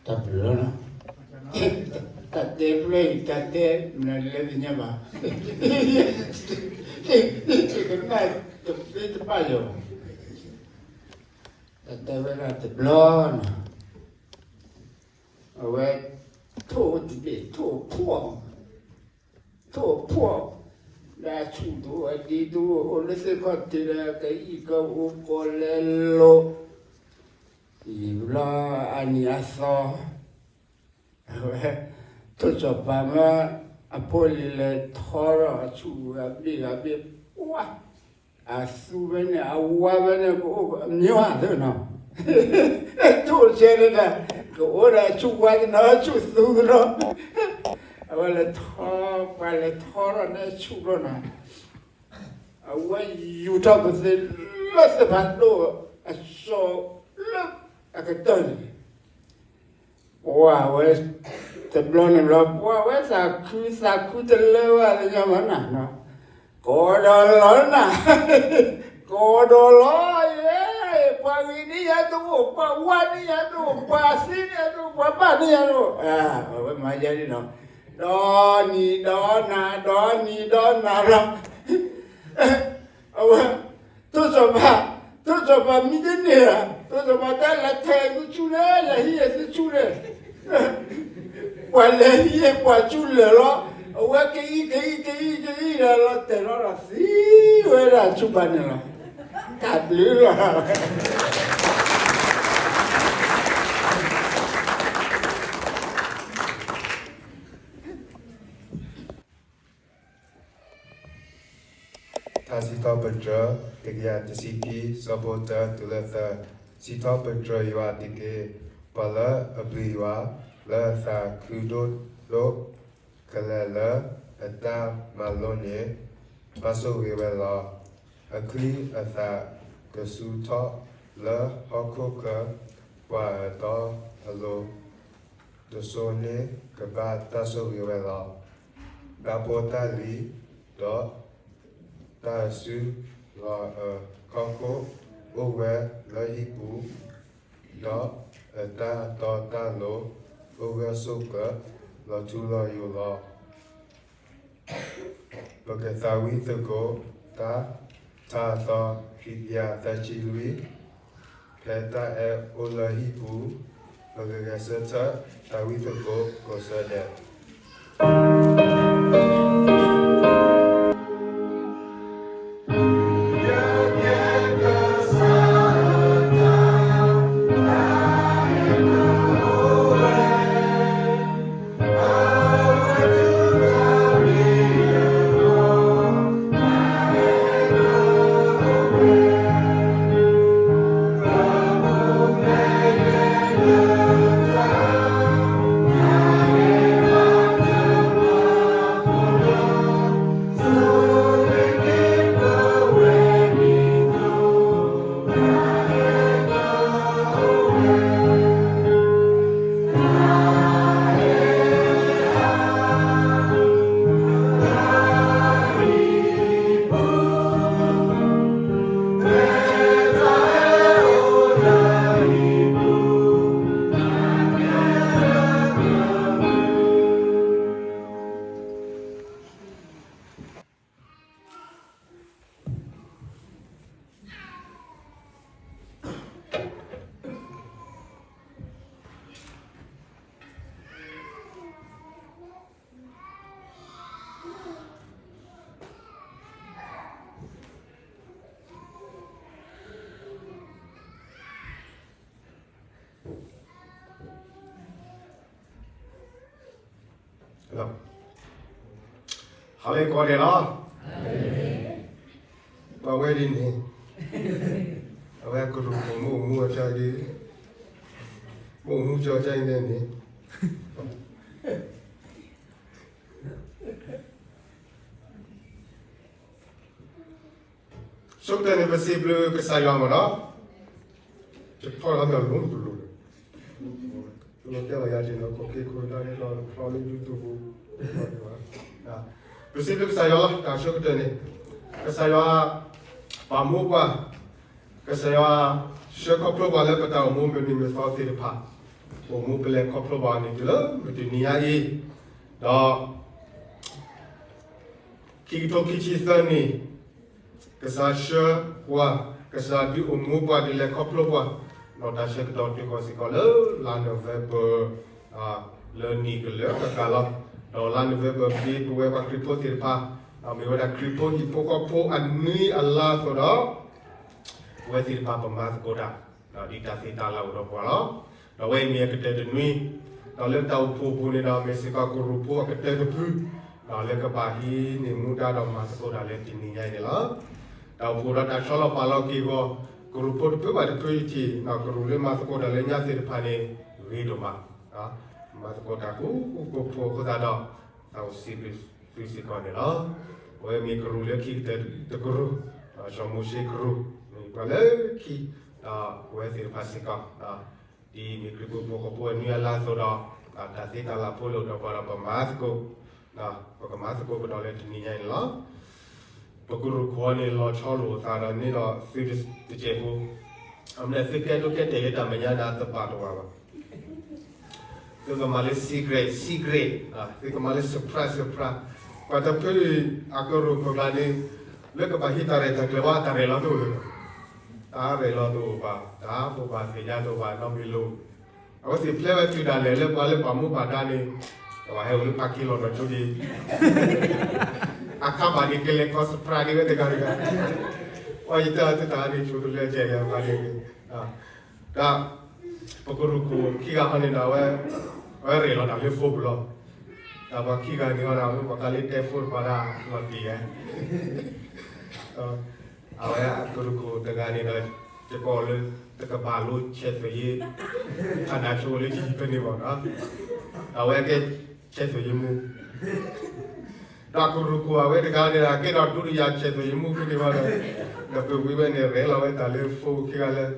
တၢ်ဘျုးလီၤ, တၢ်တဲဖျၢၣ်အံၤ တၢ်တဲမနုၤလဲၣ်သ့ၣ်ညါဘၣ်, ယကနၣ်တသ့တဘၣ်ယၤဘၣ်, တၢ်တဲဝဲဒၣ်တဘျီနီၤ, အဝဲ ထိၣ်တဘ့ၣ် ထိၣ်ဖှီၣ် ထိၣ်ဖှီၣ်, ဒီးဆူၣ်တအိၣ်အဒံးတအိၣ် အိၣ်လၢသ့ၣ်ခီၣ်ထံးဒီး ကအံၣ်ကအိၣ်ကီးလဲၤလိာ်, ယံာ်ဘျီအါနံၤအါသီ, အဝဲ ထိၣ်စီၤပၤမ့ၢ် အဖိလံၤလဲၤထီထီၣ်အဆူၣ်ဂၤဘ့ၣ်ဂၤဘ့ၣ်, ပှၤ အသူဝဲန့ၣ် အဝါဝဲန့ၣ် ကအိၣ်အမ့ၢ်ဝဲသ့ၣ်နီၤ, ထိၣ်ဆဲးဒၣ် ကအိၣ်ဒီးအဆူၣ်ဝါတနီၤ အဆူၣ်သူတနီၤ, အဝဲလဲၤထီ ပှၤလဲၤထီထီၣ်န့ၣ်အဆူၣ်ဘျီနီၤ, အဝဲယူၤထီၣ်ကသ့လၢသ့ၣ်ဖးဒိၣ်အစိၤလၢအကတၢၢ်န့ၣ် ပှၤဝဲ တဘျီန့ၣ်ဘျီ ပှၤဝဲသးခု သးခုတလၢဝဲလၢညါမးနၤ, ကီဒီးလီၤနၤ, ကီဒီးလီၤ, ပှၤဂ့ၤန့ၢ်ယၤတအိၣ်, ပှၤဝါန့ၢ်ယၤတအိၣ်, ပှၤသံန့ၢ်ယၤတအိၣ်, ပှၤဘၣ်န့ၢ်ယၤတအိၣ်, အဝဲမၤယၤဒ်နီၤ, ဒီနံၤဒီနၤ ဒီနံၤဒီနၤဒီး အဝဲ ထိၣ်စီၤပၤ, ထိၣ်စီၤပၤမံတန့ၢ်ဧါ, ထိၣ်စီၤပၤတဲ လဲၤထဲသုဆူၣ်န့ၣ် လဲၤဟံးသုဆူၣ်န့ၣ်, ပှၤလဲၤဟံးပှၤဆူၣ်လၢာ်လီၤ, အဝဲကအံၣ် ကအံၣ် ကအံၣ် ကအံၣ်ဒီးလီၤတဲာ်လီၤဒီးသံဝဲဒၣ်ဆူၣ်ပၤန့ၣ်လီၤ, တၢ်ဘျုးလီၤ. ထါစံးထီၣ်ပတြၢၤ တကယၤတဆံခံ ဆၢဖိတၢတုၤလၢသၢ, စံးထီၣ်ပတြၢၤယွၤတက့ၢ်, ပှၤလၢအပျံၤယွၤ လၢအသးခုဒိၣ်ဒိၣ်, ကလဲၤလၢအတၢ်မၤလိန့ၣ် ဘၣ်ဆိၣ်ဂ့ၤဝဲလီၤ. အချံအသၣ်ကဆူထီၣ်လၢဟီၣ်ခိၣ်ချၢ, ပှၤအတီအလိၤ တစိၤန့ၣ် ကဘၣ်တၢ်ဆိၣ်ဂ့ၤဝဲလီၤ. တၢ်ဖိတၢ်လံၤ ဒီးတၢ်စုလီၤအကီၢ်ခိၣ် အိၣ်ဝဲလၢဟံၣ်ပူၤ, ဒီးအတၢ်တီတၢ်လိၤ အိၣ်ဂၢၢ်ဆိးကျၢၤ လီၤထူလီၤယိာ်လီၤ. ပကသးဝံၣ်သကိးတၢ် ထါအသီ ခံကယၤသၢဆံလွံၢ်, ဖဲတၢ်အဲၣ်အိၣ်လၢဟံၣ်ပူၤ, ပကဂဲၤဆၢထၢၣ်သးဝံၣ်သကိးကိးဆၢဒဲး. ဟါလၢကိးဂၤဒဲးလီၤ. ပဝဲဒ်န့ၣ် အဝဲကရူၢ်မိၢ်မူအကၢ်ဒ် မိၢ်မူကၢ်ကၢ်အံၤန့ၣ် ဆိကတၢၢ်န့ၣ် ပစံးဘျုးကစၢ်ယွၤမ့ၢ်နီၤ, ယထီၣ်လီၤမ့ၢ်လိၤလိၤလိၤ, တဲလီၤယၤက့ၤနီၤ ကီၢ်ခ့ခိၣ်တၢ်န့ၣ်လီၤ ဖျီလၢဒူတူၢ်ပူၤ, ပစံးဘျုးကစၢ်ယွၤလီၤ တၢ်ဆိကတၢၢ်န့ၣ်, ကစၢ်ယွၤ ပာ်မူပှၤ, ကစၢ်ယွၤ ဆှၢခီဖျိပှၤလၢပတၢ်အိၣ်မူမုၢ်နံၤမုၢ်သီသ့ၣ်တဖၣ်, အိၣ်မူပလဲၤခီဖျိဘၣ်အီၤန့ၣ်တုၤလၢမုၢ်တနံၤညါအံၤ, ဒီး ခံကထိခံဆံသၢနံၣ်, ကစၢ်ဆှၢပှၤ, ကစၢ်ဒုးအိၣ်မူပှၤဒ်လဲၣ်ခီဖျိပှၤ, ဒီးတၢ်ဆၢကတီၢ်တုၤဃီၤစ့ၢ်ကီးလၢလါနိၣ်ဝ့ဘၢၣ် လၢနံၣ်ကလၢာ်ကကးလီၤ. ဒီးလါနိၣ်ဝ့ဘၢၣ် ပဝဲပှၤခရံာ်ဖိသ့ၣ်တဖၣ်, မ့ၢ်ဝဲဒၣ်ခရံာ်ဖိဟံၣ်ဖိဃီဖိအနွံအလါအသိးဒီး ပဝဲသ့ၣ်တဖၣ်ပမၤသကိးတၢ် ဒ်တၢ်သ့တၢ်လၢ်အိၣ်ဒီးပှၤလီၤ. ဒီးအဝဲအံၤမ့ၢ်အကတၢၢ်တနွံ, ဒီးလၢတၢ်အိၣ်ဖှိၣ်အပူၤန့ၣ်ဒီး မ့ၢ်စ့ၢ်ကီးကရူၢ်ဖိအကတၢၢ်တဖု, ဒီးလၢကဘၣ်ဟံးန့ၢ်မူဒါဒီးမၤသကိးတၢ်လၢတနံၤညါအံၤန့ၣ်လီၤ. တၢ်အိၣ်ဖှိၣ်ဒီးတၢ်ဆီလီၤပာ်လီၤက့ၤအဂီၢ် ကရူၢ်ဖိတဖုဘၣ်တဖုအံၤထံၣ် ကရူၢ်လၢမၤသကိးတၢ်လၢညါသ့ၣ်တဖၣ်န့ၣ် ဂ့ၤဒိၣ်မး, မၤသကိးတၢ်ဃူဃူဖိးဖိးအဃိသတးဒီး သးအိၣ်စံးဘျုးသုစ့ၢ်ကီးန့ၣ်လီၤ. အဝဲမ့ၢ်ကရူၢ်လၢခံကတၢၢ်တကရူၢ်, စီၤမိၤၡ့ကရူၢ်, မ့ၢ်ပှၤလၢခံ, ဒီးပဝဲသ့ၣ်တဖၣ်စ့ၢ်ကီး, ဒ်မ့ၢ်ခရံာ်ဖိဟံၣ်ဖိဃီဖိအနွံအလါအသိးဒီး, တၢ်သ့တၢ်လၢ်ဖိလၢအိၣ်ဒီးပှၤဒီးပမၤသကိး, ပကမၤသကိးကဒီးလၢတနံၤညါအံၤန့ၣ်လီၤ. ပကရူၢ်ခိၣ်န့ၣ်လီၤဆီလိာ်အသးဒီးန့ၢ်ဒီးသုတစဲးဖိ, အမ့ၢ်သုကဲဒိၣ်ကဲတဲာ်လၢတၢ်မဲာ်ညါန့ၣ်တဘၣ်တဝၤဘၣ် သုကမၤလၢ secret secret, သုကမၤလၢ surprise surprise, ပှၤတဖုအကရူၢ်ခိၣ်ကျါန့ၣ်, လၢကဘၣ်ဟံးတၢ်ရဲၣ်တၢ်ကျဲၤဘၣ်တၢ်ရဲၣ်လီၤတအိၣ်လၢၤ, တၢ်ရဲၣ်လီၤတအိၣ်ဘၣ်, တၢ်ဘိးဘၣ်သ့ၣ်ညါတအိၣ်ဘၣ်နီတမံၤလၢၤ, အဝဲသ့ၣ်ဖျဲဝဲတုၤဒၣ်လဲာ်လၢပှၤလၢပာ်မူပာ်ဒါန့ၣ်, ပှၤဟဲအိၣ်လၢပှၤက့ၤလီၤဒီးဆိဒံး, အခါဘၣ်န့ၣ်ကလဲၤခီ surprise ဒ်ဝဲတဂၤတဂၤ, ပှၤယတၢ်တတၢ်န့ၣ်ဆိတလဲကဲယၤဘၣ်န့ၣ်, တၢ် ပကရူၢ်ခိၣ်ခံဂၤဟီန့ၣ်ဒီး အဝဲရဲၣ်လီၤတၢ်လၢ phone ပူၤလီၤ. တၢ်ပှၤခံဂၤန့ၣ်ဟီဒီး အဝဲပှၤကါလၢတဲ phone တပၤဒၣ်လီၤတံၢ်ဧါ, အဝဲအကရူၢ်ခိၣ်တဂၤန့ၣ်ဒီး ယကိးလၢ တကဘၣ်လိဆဲးသွဲၣ်ယ့ ခါနၤဆိလၢယဟံၣ်ဖဲန့ၣ်ဘၣ်, အဝဲကဲဆဲးသွဲၣ်ယ့မူ ဒီးကရူၢ်ခိၣ်အဝဲတဂၤန့ၣ်ဒီး ကဲဒီးဒုတိယဆဲးသွဲၣ်ယ့မူဖဲန့ၣ်ဘၣ်ဒီး, ဒီးပဝံၤဝဲန့ၣ် ရဲၣ်လီၤဝဲတၢ်လၢ phone ခံဂၤလၢ,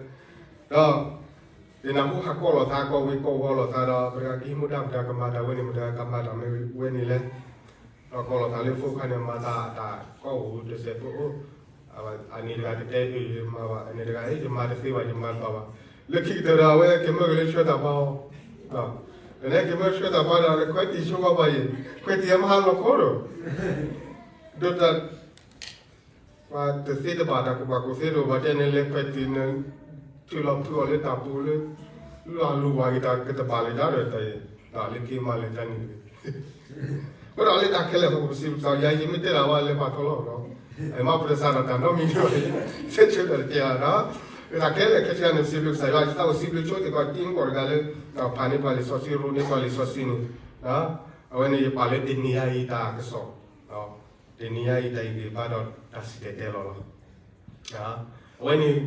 ဒီး ယနၢ်ဟူဟးကိးလိာ်သး ကိးဝံၤကိးဝီၤလိာ်သးဒီး ပတဂၤကဟံးမူဒါ ပတဂၤကမၤတၢ်ဝဲန့ၣ် မတဂၤကမၤတၢ်မ့ၢ်ဝဲန့ၣ်လဲၣ်, ဒီးကိးလိာ်သးလၢ phone ခါန့ၣ် မၤသးတၢ်ကိးဝဲတစဲးဖိအိၣ်, အန့ၣ်တဂၤတတဲအၢယမၤဘၣ်, အန့ၣ်တဂၤယမၤတသ့ဘၣ် ယမၤတဘၣ်ဘၣ်, လၢခံကတၢၢ်ဒီးအဝဲကမၢက့ၤလၢဆှၢတၢ်ပှၤအီၤ, နကမၢဆှၢတၢ်ပှၤဒီး နခွဲးတံၢ်ဆိပှၤပှၤအံၤ, ခွဲးတံၢ်အမဟါလီၤခိဒီး, ဒီးတၢ် ပှၤတသ့တဘၣ်တၢ်ကူၣ်ဘၣ်ကူၣ်သ့တအိၣ်ဘၣ်တဲန့ၣ် လဲၤခွဲးတံၢ်န့ၣ်, ထုးလီၤဖုးအီၤလၢတၢ်ပူၤလၢ, လူၤအလူၤဝၤဂ့ၤတၢ်ကတဘၣ်လၢၤတၢ်ဒီးတၢ်အံၤ, လၢခံမၤလၢၤတၢ်န့ၣ်တဂ့ၤ, အဃိဒီးလၢတၢ်ခဲလၢာ်အဃိ ပစံးဘျုးကစၢ်ယွၤ ယမ့ၢ်တဲဒၣ်ဝဲလၢပှၤထီလီၤဒီး, မ့ၢ်ပတစးဒီးတၢ်နီတမံၤဒီး, ဆဲးဆၢဒီးတကဲဧါဒီး, လၢတၢ်ခဲလၢာ်ခဲဆ့န့ၣ် ပစံးဘျုးကစၢ်ယွၤ ယသးအိၣ်စံးဘျုးဆိသ့ၣ်ကီးတံၤသကိးတဂၤလၢ, ဖးန့ၢ်ပှၤလံာ်စီဆှံ ရိန့ၢ်ပှၤလံာ်စီဆှံန့ၣ်, အဝဲန့ၣ်ယပာ်လၢတနံၤညါအံၤတၢ်ကစီၣ် တနံၤညါအံၤတၢ်ဟ့ၣ်ဂံၢ်ဘါဒီးတၢ်စံၣ်တဲၤတဲလီၤလီၤ. အဝဲန့ၣ်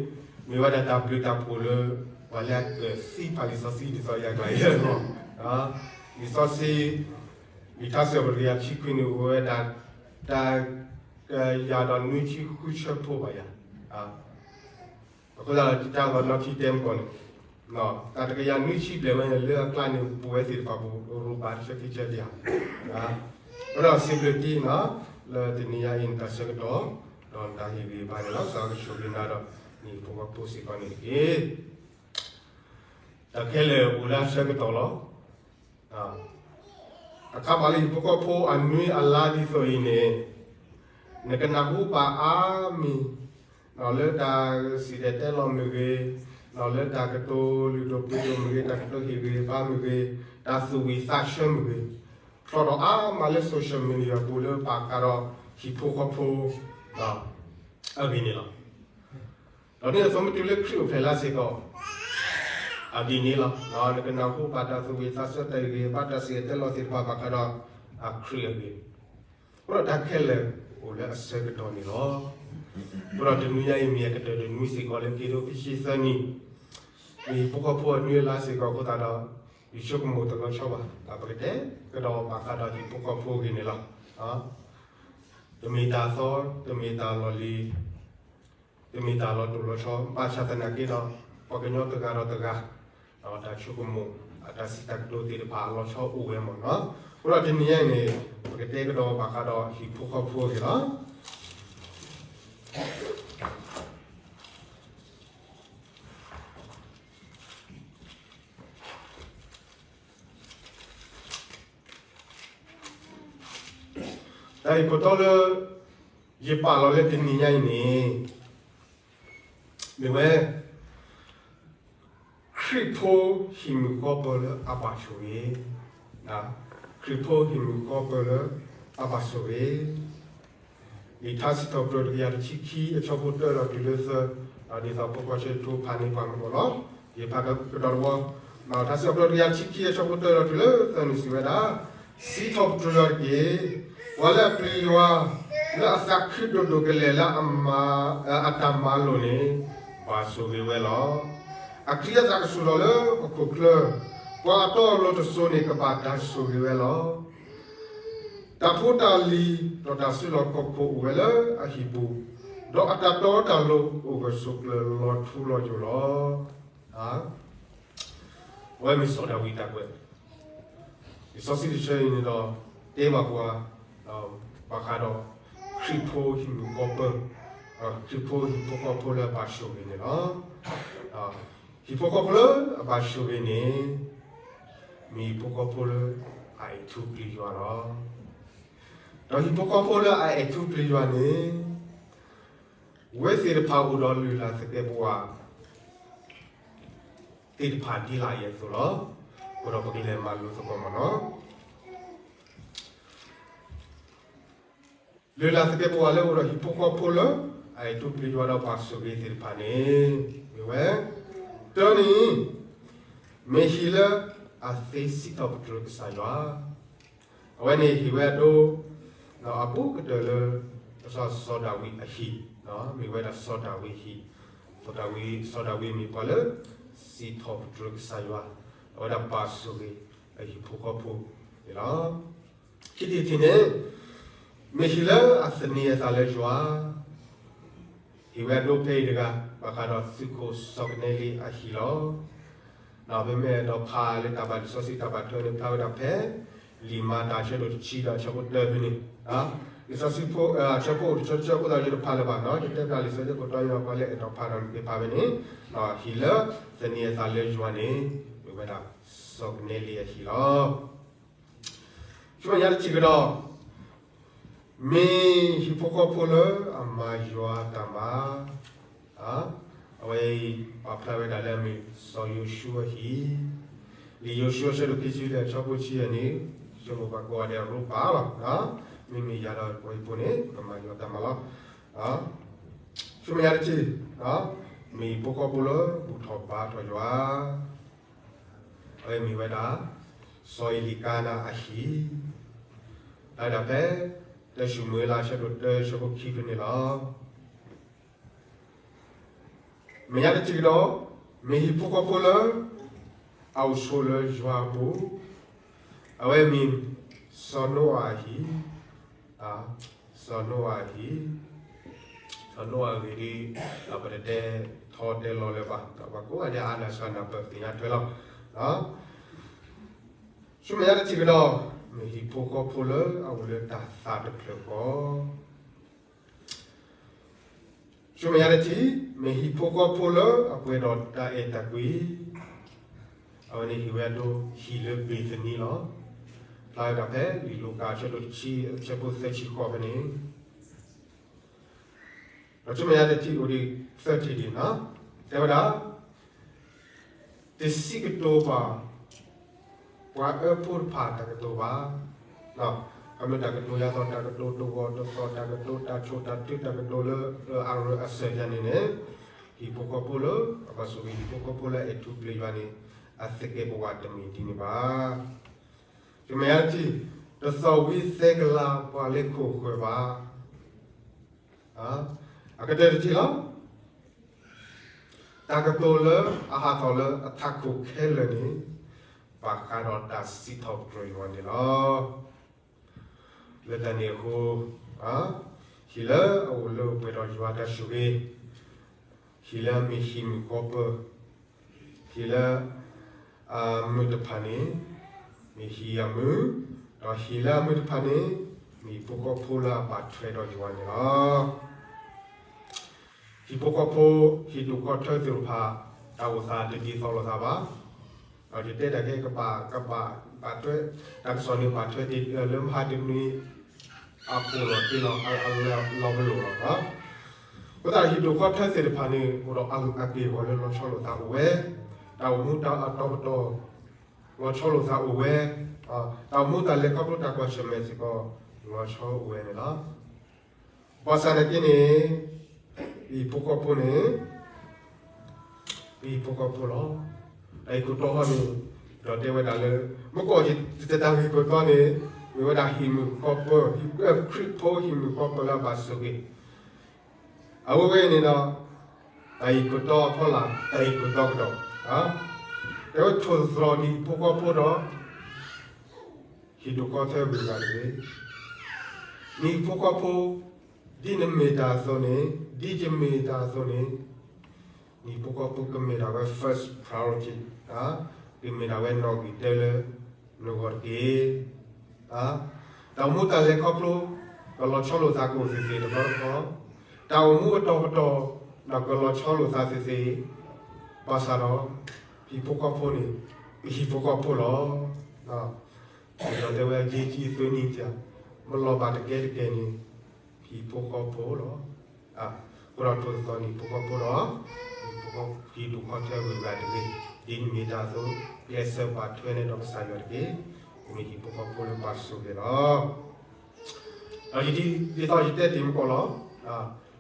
မ့ၢ်ဝဲဒၣ်တၢ်ဘျုးတၢ်ဖှိၣ်လၢ ပှၤလၢအကသံဖးလံာ်စီဆှံဒ်သိးယၤကျါအံၤလီၤ. လံာ်စီဆှံ လံာ်ထါစံးပတြၢၤယၤခံခွံန့ၣ် အိၣ်ဝဲဒၣ် တကယၤဒီးနွံဆံဃုဆၢဖိဘၣ်ယၤ အဃိသတးဒီး တၢ်ဂီၤနီၢ်ထံတဲမကီၢ်န့ၣ်, တၢ်တကယၤနွံဆံဘျဲၣ်ဝဲန့ၣ် လၢအကျါန့ၣ် ပဝဲသ့ၣ်တဖၣ်ပူၤ ရူၢ်ဘၣ်တဆၢခံဆၢဒံးဧါ. အဃိဒီးစံးဘျုးတံၢ်နီၤ, လၢတနံၤညါအံၤန့ၣ် တၢ်ဆၢကတီၢ် ဒီးတၢ်ဟ့ၣ်ဂံၢ်ဘါန့ၣ်လီၤ. ကစၢ်ယွၤကဆိၣ်ဂ့ၤနၤဒီး နဟံၣ်ဖိဃီဖိစ့ၢ်ကီးန့ၣ်တက့ၢ်. တၢ်ခဲလၢာ်အိၣ်လၢအဆၢကတီၢ်လီၤ. အခါဘၣ်လၢဟံၣ်ဖိဃီဖိအနွံအလါဒ်သိးအံၤန့ၣ်, နကနၢ်ဟူဘၣ်အါမံၤ, လၢတၢ်စံၣ်တဲၤတဲလီၤမ့ၢ်ဂ့ၤ, လၢတၢ်ကတိၤလုၢ်ဒိၣ်ပှ့ၤဒိၣ်မ့ၢ်ဂ့ၤ, တၢ်ကတိၤဟ့ၣ်ဂံၢ်ဟ့ၣ်ဘါမ့ၢ်ဂ့ၤ, တၢ်သူၣ်ဝံၣ်သးဆၢမ့ၢ်ဂ့ၤ, ဖျိးထီၣ်အါမးလၢ social media ပူၤလၢဘၣ်ဃးဒီးဟံၣ်ဖိဃီဖိ အဂ့ၢ်န့ၣ်လီၤ. ဒီးဒ်သိးမ့ၢ်တုၤလၢခရံာ်အိၣ်ဖျဲၣ်လၢ်စ့ၢ်ကီး, အဂ့ၢ်န့ၣ်လီၤ. နကနၢ်ဟူဘၣ်တၢ်သူၣ်ဝံၣ်သးဆၢ တၢ်ဟ့ၣ်ဂံၢ်ဟ့ၣ်ဘါ တၢ်စံၣ်တဲၤတဲလီၤသ့ၣ်တဖၣ်ဘၣ်ဃးဒီးခရံာ်အဂ့ၢ်, အဃိဒီးတၢ်ခဲလၢာ်အိၣ်လၢအဆၢကတီၢ်န့ၣ်လီၤ. အဃိဒီးတနွံညါအံၤမ့ၢ်အကတၢၢ်တနွံစ့ၢ်ကီးလၢခံကထိခံဆံသၢနံၣ်, မ့ၢ်ဟံၣ်ဖိဃီဖိအနွံအလါစ့ၢ်ကီးအဃိသတးဒီး, ယဆိကမိၣ်တလီၤဆီဘၣ် ပကတဲကဒီးဘၣ်ဃးဒီးဟံၣ်ဖိဃီဖိအဂ့ၢ်န့ၣ်လီၤ. တမ့ၢ်တၢ်အသီ, တမ့ၢ်တၢ်လီၢ်လံၤ, တမ့ၢ်တၢ်လီၤတိၢ်လီၤဆီ ဘၣ်ဆၣ်သနာ်က့ဒီး ပှၤကညီတဂၤဒီးတဂၤ တၢ်ဆိကမိၣ် အတၢ်စံးတၢ်ကတိၤသ့ၣ်တဖၣ်အလီၤဆီအိၣ်ဝဲမ့ၢ်နီၤ. အဃိဒီးတနံၤညါအံၤန့ၣ် ပကတဲကဒီးဘၣ်ဃးဒီးဟံၣ်ဖိဃီဖိအဂ့ၢ်လီၤ. ခိၣ်တီလၢ ယပာ်လီၤလၢတနံၤညါအံၤန့ၣ် မ့ၢ်ဝဲ ခရံာ်ဖိဟံးမုာ်ဃီပၢၤလၢအဘၣ်ဆိၣ်ဂ့ၤ, ခရံာ်ဖိဟံးမုာ်ဃီပၢၤလၢအဘၣ်ဆိၣ်ဂ့ၤ, လံာ်ထါစံးထီၣ်ပတြၢၤတကယၤတဆံခံ အဆၢဖိတၢဒီးတုၤလၢသၢ, ဒ်သိးဖိခွါဆၢထူဖးန့ၢ်ပှၤမ့ၢ်အိၣ်လီၤ. ယဖးကဒီးတဝီ, ထါစံးထီၣ်ပတြၢၤတကယၤတဆံခံ အဆၢဖိတၢဒီးတုၤလၢသၢန့ၣ်စံးဝဲဒၣ်, စံးထီၣ်ပတြၢၤယွၤတက့ၢ်. ပှၤလၢအပျံၤယွၤ လၢအသးခုဒိၣ်ဒိၣ်ကလဲာ်လၢ အတၢ်မၤလိာ်န့ၣ် ဘၣ်ဆိၣ်ဂ့ၤဝဲလီၤ. အချံအသၣ်ကဆူၣ်ထီၣ်လၢဟီၣ်ခိၣ်ချၢ, ပှၤအတီအလိၤတစိၤန့ၣ် ကဘၣ်တၢ်ဆိၣ်ဂ့ၤဝဲလီၤ. တၢ်ဖိတၢ်လံၤ ဒီးတၢ်စုလီၢ်ခီၣ်ခိၣ်အိၣ်ဝဲလၢအဟံၣ်ပူၤ, ဒီးအတၢ်တီတၢ်လိၤအိၣ်ဂၢၢ်ဆိးကျၢၤလီၤထူလီၤယိာ်လီၤ. အဝဲမ့ၢ်စီၤဒၤဝံးတၢ်ကွဲး, လံာ်စီဆှံတဆၢအံၤန့ၣ်ဒီး တဲဘၣ်ပှၤ ဘၣ်ဃးဒီး ခရံာ်ဖိဟံးမုာ်ဃီပၢၤ, ခရံာ်ဖိဟံၣ်ဖိဃီဖိလၢအဘၣ်ဆိၣ်ဂ့ၤန့ၣ်လီၤ. ဟံၣ်ဖိဃီဖိလၢအဘၣ်ဆိၣ်ဂ့ၤန့ၣ် မ့ၢ်ဟံၣ်ဖိဃီဖိလၢအအဲၣ်ထူပျံၤယွၤလီၤ. ဒီးဟံၣ်ဖိဃီဖိလၢအအဲၣ်ထူပျံၤယွၤန့ၣ် ဝဲသ့ၣ်တဖၣ်အိၣ်ဒီးလုၢ်လၢ်သကဲးပဝး သ့ၣ်တဖၣ်ဒ်လာ်အံၤအသိးလီၤ. အဃိဒီးပကလဲၤမၤလိသကိးမ့ၢ်နီၤ. လုၢ်လၢ်သကဲးပဝးလၢအိၣ်ဒီးဟံၣ်ဖိဃီဖိလၢ အအဲၣ်ထူပျံၤယွၤဒီးဘၣ်ဆိၣ်ဂ့ၤသ့ၣ်တဖၣ်န့ၣ် မ့ၢ်ဝဲ, တၢန့ၣ် မ့ၢ်ဟံၣ်လၢအသ့စံးထီၣ်ပတြၢၤကစၢ်ယွၤ, အဝဲန့ၣ်ဟံၣ်ဝဲအဒိ ဒီးအဘူးကတၢၢ်လၢ စီၤဒၤဝံးအဟံၣ်, မ့ၢ်ဝဲဒၣ်စီၤဒၤဝံးဟံၣ်, စီၤဒၤဝံး, စီၤဒၤဝံးမ့ၢ်ပှၤလၢ စံးထီၣ်ပတြၢၤကစၢ်ယွၤ, အဝဲဒၣ်ဘၣ်ဆိၣ်ဂ့ၤအဟံၣ်ဖိဃီဖိန့ၣ်လီၤ. ခံထံၣ်တထံၣ်န့ၣ် မ့ၢ်ဟံၣ်လၢအသန့ၤအသးလၢယွၤ, ဟံၣ်ဝဲအဒိဖဲအံၤတဂၤ ဘၣ်ဃးဒီးသုးခိၣ်စီၤကနဲလံအဟံၣ်လီၤ. ဒီးပမ့ၢ်အဲၣ်ဒိးဖးလၢတၢ်ဘၣ်လံာ်စီဆှံတၢ်ဘၣ်ထွဲန့ၣ် ဖျါဝဲဒၣ်ဖဲ လံာ်မၤတၢ်အဆၢဒိၣ်တဆံဒီးအဆၢဖိတၢဖဲန့ၣ်, လံာ်စီဆှံဖိ အဆၢဖိတဆၢတဆၢဖိသၣ်ယိတဖးလၢၤဘၣ်နီၤ, ယတဲဖျါလံာ်စီဆှံခိၣ်တီယိ ပှၤလၢအဲၣ်ဒိးဖးဒီးန့ၣ်သ့ၣ်တဖၣ်ဖဲန့ၣ်, ဟံၣ်လၢသန့ၤအသးလၢယွၤန့ၣ် မ့ၢ်ဝဲဒၣ် စီၤကနဲလံအဟံၣ်လီၤ. ဆူမဲာ်ညါတထံၣ်ကဒီး, မ့ၢ်ဟံၣ်ဖိဃီဖိလၢအမၤယွၤအတၢ်မၤ, အဝဲအံၤ ပာ်ဖျါဝဲဒၣ်လၢအမ့ၢ်စီၤယိၤၡူအဟံၣ်, လံာ်ယိၤၡူအဆၢဒိၣ်ခံဆံလၢအဆၢဖိဆံယဲၢ်န့ၣ်, ဆိကမိၣ်ပှၤကိးဂၤဒဲးအရူပာ်လီၤ. မ့မ့ၢ်ယၤဒီးပှၤဟံၣ်ဖိန့ၣ် ပမၤယွၤတၢ်မၤလီၤ. ဆူမဲာ်ညါတထံၣ်, မ့ၢ်ဟံၣ်ဖိဃီဖိလၢဘူၣ်ထီၣ်ဘါထီၣ်ယွၤ, အဝဲမ့ၢ်ဝဲဒၣ် စီၤအ့လံကါနါအဟံၣ်, ဖျါဝဲဒၣ်ဖဲ တၢၡမူၤအ့လးအဆၢဒိၣ်တၢ အဆၢဖိခံဖဲန့ၣ်လီၤ. မဲာ်ညါတထံၣ်ကဒီး, မ့ၢ်ဟံၣ်ဖိဃီဖိလၢ အအိၣ်ဆိးလၢယွၤအပူၤ, အဝဲမ့ၢ် စီၤနိအၤအဟံၣ်, စီၤနိအၤအဟံၣ်, စီၤနိအၤအဂ့ၢ်ဒ်အံၤ, ဒီးပတတဲထီတဲလီၤလၢၤဘၣ်, ဒီးပှၤကိးဂၤဒဲးအါနၢ်စှၤနၢ်ပၢၢ်သ့ၣ်ညါထွဲလီၤ. ဆူမဲာ်ညါတထံၣ်ကဒီး, မ့ၢ်ဟံၣ်ဖိဃီဖိလၢအအိၣ်လၢတၢ်သးတဖျၢၣ်ဃီ ဆူမဲာ်ညါတထံၣ်, မ့ၢ်ဟံၣ်ဖိဃီဖိလၢအပှဲၤဒီးတၢ်အဲၣ်တၢ်ကွံ, အဝဲန့ၣ်ဟံၣ်ဝဲအဒိ ဟံၣ်လၢဘ့ၤသနံလီၤ. ဖျါဝဲဒၣ်ဖဲလံာ်လူၤကၣ်အဆၢဒိၣ်တဆံ အဆၢဖိသၢဆံဃိးဖဲန့ၣ်, ဒီးဆူမဲာ်ညါတထံၣ်အိၣ်ဒံးသၢထံၣ်ဒံး, တဲဝဲဒၣ် တစံးကတိၤဘၣ် ပှၤအၢဖိတဖၣ်တၢ်ကတိၤဘၣ်, အမ့ၢ်တၢ်ကတိၤယၤသီၣ်တၢ်ကတိၤ တဝီတသီၣ်တၢ်ကတိၤ တၢ်ဆိၣ်တၢ်ထုတၢ်ကတိၤလၢအရၢအစၢၤယၤန့ၣ်န့ၣ်, ဟံၣ်ဖိဃီဖိလၢအဘၣ်ဆိၣ်ဂ့ၤ ဟံၣ်ဖိဃီဖိလၢအအဲၣ်ထူပျံၤယွၤန့ၣ် အသကဲာ်ပဝးတမ့ၢ်ဒ်န့ၣ်ဘၣ်. ဆူမဲာ်ညါတထံၣ်, တသီၣ်ဝံသဲကလၤပှၤလ့ခိၣ်ဃၢၤဘၣ်. အကတၢၢ်တထံၣ်လီၤ. တၢ်ကတိၤလၢအဟးထီၣ်လၢအထးခိၣ်ခဲလၢာ်န့ၣ်, ဘၣ်ဃးဒီးတၢ်စံးထီၣ်ပတြၢၤယွၤန့ၣ်လီၤ. လၢတၢ်န့ၣ်အဃိ, ဟံၣ်လၢအအိၣ်လၢပှဲၤဒီးယွၤတၢ်ဆိၣ်ဂ့ၤ, ဟံၣ်လၢအမ့ၢ်ဟံၣ်မုာ်ဃီပၢၤ, ဟံၣ်လၢအမုာ်တဖၣ်န့ၣ်, မ့ၢ်ဟံၣ်အမုာ်, ဒီးဟံၣ်လၢအမုာ်တဖၣ်န့ၣ်, မ့ၢ်ဟံၣ်ဖိဃီဖိလၢအဘၣ်ထွဲဒီးယွၤန့ၣ်လီၤ. ဟံၣ်ဖိဃီဖိ, ဟံၣ်ဒူၣ်ဃီထၢသ့ၣ်တဖၣ်, တၢ်အိၣ်သးတဒ်သိးလိာ်သးဘၣ်. ဒီးယတဲတၢ်ခဲကဘၣ်, ကဘၣ်, ဘၣ်ထွဲ, တၢ်ကစီၣ်န့ၣ်ဘၣ်ထွဲတ့ၢ်လၢမဟါတနံၤ, အပူၤလီၤတ့ၢ်လီၤ အလၢလီၤပလိာ်လီၤ. အဃိသတး ဟံၣ်ဒိၣ်ဃီထၢသ့ၣ်တဖၣ်န့ၣ် အိၣ်ဒီးအဂ့ၢ်အကျိၤလၢလီၤဆီလိာ်သးအိၣ်ဝဲ, တၢ်အိၣ်မူတၢ်အတီပတီၢ် လီၤဆီလိာ်သးအိၣ်ဝဲ, တၢ်အိၣ်မူတၢ်လဲၤခီဖျိတၢ်ကွၢ်ဆၢၣ်မဲာ်စ့ၢ်ကီး လီၤဆီအိၣ်ဝဲန့ၣ်လီၤ. ဘၣ်ဆၣ်သနာ်က့န့ၣ် ပဟံၣ်ဖိဃီဖိန့ၣ် ပဟံၣ်ဖိဃီဖိလီၤ. တၢ်ဂ့ၢ်ခိၣ်တီဟီန့ၣ် ဒီးတဲဝဲဒၣ်လၢ မ့ၢ်ကီးယတၢ်ဂ့ၢ်ခိၣ်တီန့ၣ် မ့ၢ်ဝဲဒၣ်ဟံၣ်မုၣ်ဃီပၢၤ ဟံၣ် ခရံာ်ဖိဟံၣ်မုၣ်ဃီပၢၤလၢအဘၣ်ဆိၣ်ဂ့ၤ အဝဲဝဲန့ၣ်ဒီး တၢ်ဂ့ၢ်ခိၣ်တီအဖီလာ် တၢ်ဂ့ၢ်ခိၣ်တီကဒီး တဲဝဲထိၣ်သတြီၤနဟံၣ်ဖိဃီဖိဒီး ဟံၣ်ဒိၣ်ဃီထၢဝ့ၢ်ဂၤတဂ့ၤ. နဟံၣ်ဖိဃီဖိ ဒ်နမ့ၢ်တၢ်အသိးန့ၣ် ဒ်ယမ့ၢ်တၢ်အသိးန့ၣ် နဟံၣ်ဖိဃီဖိကမ့ၢ်ဒၣ်ဝဲ first priority, ကမ့ၢ်ဒၣ်ဝဲနီၣ်ဂံၢ်တၢလၢနဂီၢ်တက့ၢ်. တၢ်အိၣ်မူတၢ်လဲၤခီဖျိ ကလီၤဆီလိာ်သးကအိၣ်သ့ၣ်သ့ၣ်တဘျီတခီၣ်, တၢ်အိၣ်မူအတီပတီၢ် ဒီးကလီၤဆီလိာ်သးသ့ၣ်သ့ၣ်, ဘၣ်ဆၣ်ဒီး ဟံၣ်ဖိဃီဖိန့ၣ် ပဟံၣ်ဖိဃီဖိလီၤ. ဒီးတဲဝဲ ယ့ၢ်ကံသုနံၣ်တၢ် မ့ၢ်လီၤဘၣ်တကဲတကဲန့ၣ် ဟံၣ်ဖိဃီဖိလီၤ. အဃိဒီးထိၣ်သတြီၤနဟံၣ်ဖိဃီဖိဒီး ဟံၣ်ဒိၣ်ဃီထၢဝ့ၢ်ဂၤတဂ့ၤ. ဒ်နမ့ၢ်တၢ်အသိး ကျဲးစၢးပာ်ထွဲန့ၣ်ဒီးကစၢ်ယွၤတက့ၢ်. မ့ၢ်ဟံၣ်ဖိဃီဖိလၢဘၣ်ဆိၣ်ဂ့ၤလီၤ. ဒီးယဒ်သိးယတဲတ့ၢ်မ့ၢ်ကီးလီၤ. ဟံၣ်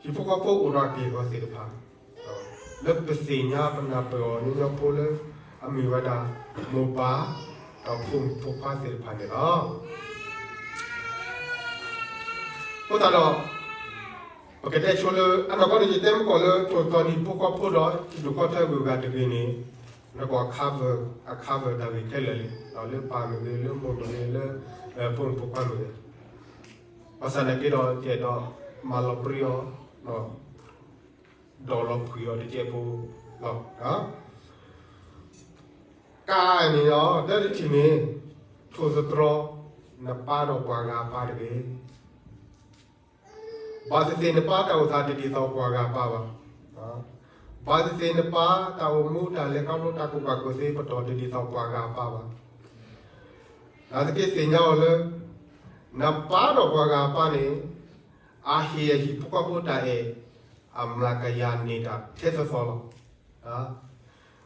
ဖိဃီဖိအိၣ်ဒီးအက့ၢ်အဂီၤသ့ၣ်တဖၣ် လၢပသ့ၣ်ညါပနၢ်ပၢၢ်အီၤညီညီဖိလၢ အမ့ၢ်ဝဲဒၣ် မိၢ်ပၢ် ဒီးဖိမုၣ်ဖိခွါသ့ၣ်တဖၣ်န့ၣ်လီၤ. အဃိသတးဒီး ပကတဲဆိလၢ အနီၢ်ကီၢ်န့ၣ် ယတဲမ့ၢ်ကီးလၢ ထိၣ်သတြီၤနဟံၣ်ဖိဃီဖိဒီး ဟံၣ်ဒိၣ်ဃီထၢဝ့ၢ်ဂၤတဂ့ၤန့ၣ် နကီၢ် cover အ cover တၢ်ဂ့ၢ်ခဲလၢာ်လံ လၢပၢ်မ့ၢ်ဂ့ၤ လၢမိၢ်မ့ၢ်ဂ့ၤ လၢ ဖိမုၣ်ဖိခွါမ့ၢ်ဂ့ၤ ဘၣ်ဆၣ်သနာ်က့ဒီး ယအဲၣ်ဒိးမၤလီၤပြံအီၤ ဒီးလီၤဖှံးအီၤတစဲးဖိလီၤ. ကါန့ၣ်ဒီး တၢ်တထံၣ်န့ၣ် ထိၣ်သတြီၤ နပၢ်ဒီးပှၤဂၤအပၢ်တဂ့ၤ. ဘၣ်သ့ၣ်သ့ၣ်နပၢ်တၢ်အိၣ်သးတဒ်သိးပှၤဂၤအပၢ်ဘၣ်. ဘၣ်သ့ၣ်သ့ၣ်နပၢ်တၢ်အိၣ်မူတၢ်လဲၤခီဖျိတၢ်ကူၣ်ဘၣ်ကူၣ်သ့ပတီၢ်တဒ်သိးပှၤဂၤအပၢ်ဘၣ်. နာ်သက့သ့ၣ်ညါအီၤလၢ နပၢ်ဒီးပှၤဂၤအပၢ်န့ၣ် အဟ့ၣ်အဟံၣ်ဖိဃီဖိတၢ်အဲၣ် အမျးကယၤန့ၢ်တၢ်ထဲသိးသိးလီၤ.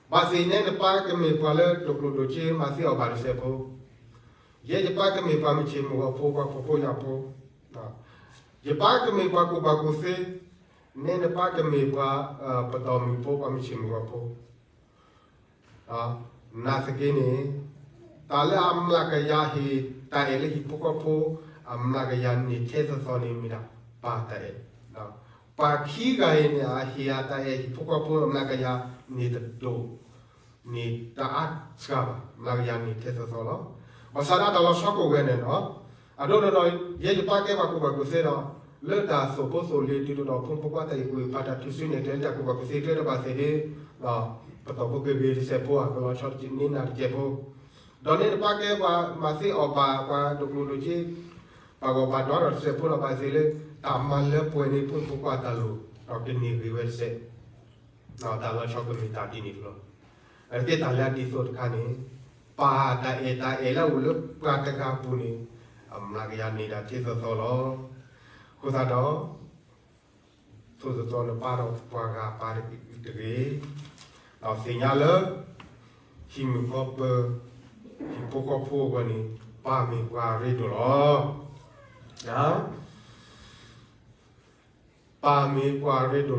ဘၣ်သ့ၣ်နဲနပၢ်ကမ့ၢ်ပှၤလၢတကျိၣ်တစ့မၤသ့အီၣ်ဘၣ်တစဲးဖိ, ယဲယပၢ်ကမ့ၢ်ပှၤမုၢ်ဆ့ၣ်မုၢ်ဂီၤဖိ ပှၤဖှီၣ်ဖိယာ်ဖိ, ယပၢ်ကမ့ၢ်ပှၤကူၣ်ဘၣ်ကူၣ်သ့, နဲနပၢ်ကမ့ၢ်ပှၤ ပတီၢ်မုၢ်ဖိ ပှၤမုၢ်ဆ့ၣ်မုၢ်ဂီၤဖိ နာ်သက့န့ၣ် တၢ်လၢအမျးကယၤဟ့ၣ်တၢ်အဲၣ်လၢဟံၣ်ဖိဃီဖိ အမျးကယၤန့ၢ်ထဲသိးသိးန့ၣ်မ့ၢ်ဒၣ် ပၢ်တၢ်အဲၣ်, ပှၤခံဂၤအံၤန့ၣ် အဟ့ၣ်အတၢ်အဲၣ်ဟံၣ်ဖိဃီဖိအမျးကယၤန့ၢ်တဒိၣ် န့ၢ်တအါစှၤဘၣ်, မျးကယၤန့ၢ်ထဲသိးသိးလီၤ. ဘၣ်ဆၣ်ဒၣ်တၢ်လီၤဆီကအိၣ်ဝဲန့ၣ်လီၤ. အဒိဒ်ဒီး ယဲယပၢ်ကဲပှၤကူၣ်ဘၣ်ကူၣ်သ့ဒီး လၢတၢ်သိၣ်ဖိသိၣ်လံၤတုၤဒ်ဒီး ဖိမုၣ်ဖိခွါတၢ်အဲၣ်ကူၣ်အဲၣ်ပၢ်တၢ်ထုးစုနဲၣ်ကျဲလၢတၢ်ကူၣ်ဘၣ်ကူၣ်သ့ကျဲဒီးဘၣ်သ့ၣ်ဒ် ပတီၢ်ဖိကဂ့ၤတစဲးဖိဧါ ကလီၤဆီန့ၢ်နၤတစဲးဖိ, ဒီးန့ၣ်နပၢ်ကဲပှၤမၤသ့အီၣ်ဘၣ် ပှၤတကျိၣ်တစ့ ပှၤဂီၢ်ပှၤဒွးဒီးတစဲးဖိဒီးဘၣ်သ့ၣ်လၢ တၢ်မၤလၢပှဲၤန့ၢ်ဖိမုၣ်ဖိခွါတၢ်လိၣ် ဒီးကန့ၢ်ဂ့ၤဝဲတစဲး တၢ်လီၤဆီကမ့ၢ်တၢ်ဒ်န့ၣ်လီၤ. အကဲတၢ်လၢအဒ်သိးတခါန့ၣ် ပၢ်တၢ်အဲၣ်တၢ်အဲၣ်လၢအအိၣ်လၢပှၤတဂၤအပူၤန့ၣ် အမျးကယၤန့ၢ်ဒၣ်ထဲသိးသိးလီၤ. အဃိသတးဒီး ထိၣ်သတြီၤနပၢ်ဒီးပှၤဂၤအပၢ်တဂ့ၤ, ဒီးသ့ၣ်ညါလၢ ဟံၣ်မုၣ်ဃီပၢၤ ဟံၣ်ဖိဃီဖိအဂီၢ်န့ၣ် ပၢ်မ့ၢ်ပှၤအရ့ဒိၣ်လီၤ. ပၢ်မ့ၢ်ပှၤအရ့ဒိၣ်လီ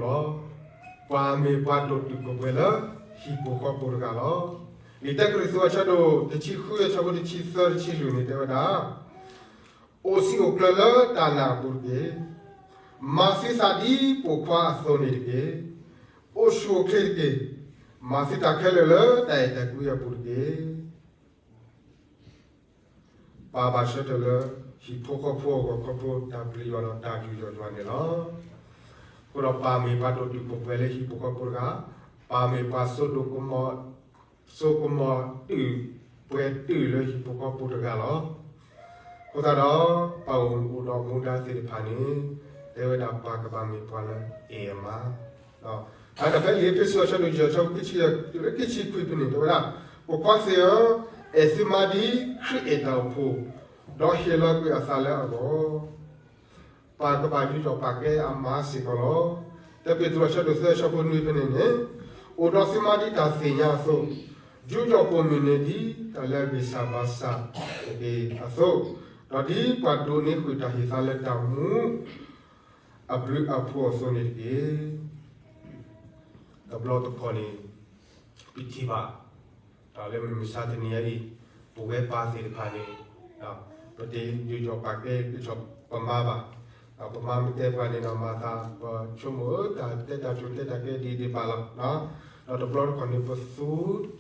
ၤ. ပၢ်မ့ၢ်ပှၤဒိၣ်တုာ်ခိၣ်ပှဲၤလၢ ဟံၣ်ဖိဃီဖိတဂၤလီၤ. လံာ်တၢကရံၣ်သူးအဆၢဒိၣ်တဆံဃုအဆၢဖိတဆံသၢတဆံလွံၢ်န့ၣ်တဲဝဲဒၣ် အိၣ်စံာ်အိၣ်ကျၢၤလၢတၢ်နာ်အပူၤတက့ၢ်. မၤဆူသးဒ်ပိာ်ခွါအသိးန့ၣ်တက့ၢ်. အိၣ်ဆူၣ်အိၣ်ချ့တက့ၢ်. မၤဆူသးခဲလၢာ်လၢတၢ်အဲၣ်တၢ်ကွံအပူၤတက့ၢ်. ပၢ်ဘၣ်ဆၢထၢၣ်လၢ ဟံၣ်ဖိဃီဖိအဂီၢ်ခီဖျိတၢ်ပျံၤယွၤဒီးတၢ်ယူးယီၣ်ယွၤန့ၣ်လီၤ. အဃိဒီးပၢ်မ့ၢ်ပှၤဒိၣ်တုာ်ခိၣ်ပှဲၤလၢဟံၣ်ဖိဃီဖိတဂၤ, ပၢ်မ့ၢ်ပှၤစိကမီၤ, စိကမီၤတုာ်ပှဲၤတုာ်လၢဟံၣ်ဖိဃီဖိတဂၤလီၤ. အဃိသတးဒီး ပၢ်အိၣ်ဒီးမူဒါသ့ၣ်တဖၣ်န့ၣ် တဲဝဲဒၣ်ပၢ်ကဘၣ်မ့ၢ်ပှၤလၢအဲၣ်အမါ တၢ်ဖဲလံာ်အ့းဖ့းစူးအဆၢဒိၣ်ယဲၢ်အဆၢဖိခံဆံယဲၢ်တုၤလၢခံဆံခွံဖဲန့ၣ် တဲဝဲဒၣ်, ပိာ်ခွါသ့ၣ်ဧၢ, အဲၣ်သုမါဒ်ခရံာ်အဲၣ်တၢ်အိၣ်ဖှိၣ်, ဒီးဟ့ၣ်လီၤကွံာ်အသးလၢအဂီၢ်, ပာ်ကဘၣ်ယူးယီၣ်ပာ်ကဲအမါစ့ၢ်ကီးလီၤ. တၢပ့းတရူးအဆၢဒိၣ်သၢအဆၢဖိနွံဖဲန့ၣ်န့ၣ်, အိၣ်ဒီးသုမါဒ်တၢ်သ့ၣ်ညါအသိး, ယူးယီၣ်ပိာ်မုၣ်န့ၣ်ဒ်တၢ်လၢအဂံၢ်စၢ်ဘါစၢ်တက့ၢ်အသိး, ဒီးဒ်ပှၤဒိးန့ၢ်ဃုာ်တၢ်ဟ့ၣ်သါလၢတၢ်မူ အဘျုးအဖှိၣ်အသိးန့ၣ်တက့ၢ်. တဘျီတခီၣ်န့ၣ် ပထံၣ်ဘၣ် တၢ်လၢမုၢ်မဆါတနံၤအံၤ ပဝဲပၢ်သ့ၣ်တဖၣ်န့ၣ် ပတယူးယီၣ်ပာ်ကဲကစီၣ်ပမါဘၣ်. ပမါမ့ၢ်တဲပှၤန့ၣ်ဒီး မၤသးပဆိကမိၣ်ဧၢ တၢ်တဲတၢ်ဆိၣ်တဲတၢ်ကဲဒ်ဒ်ဘၣ်လီၤ. ဒီးတဘျီတခီၣ်န့ၣ် ပသူ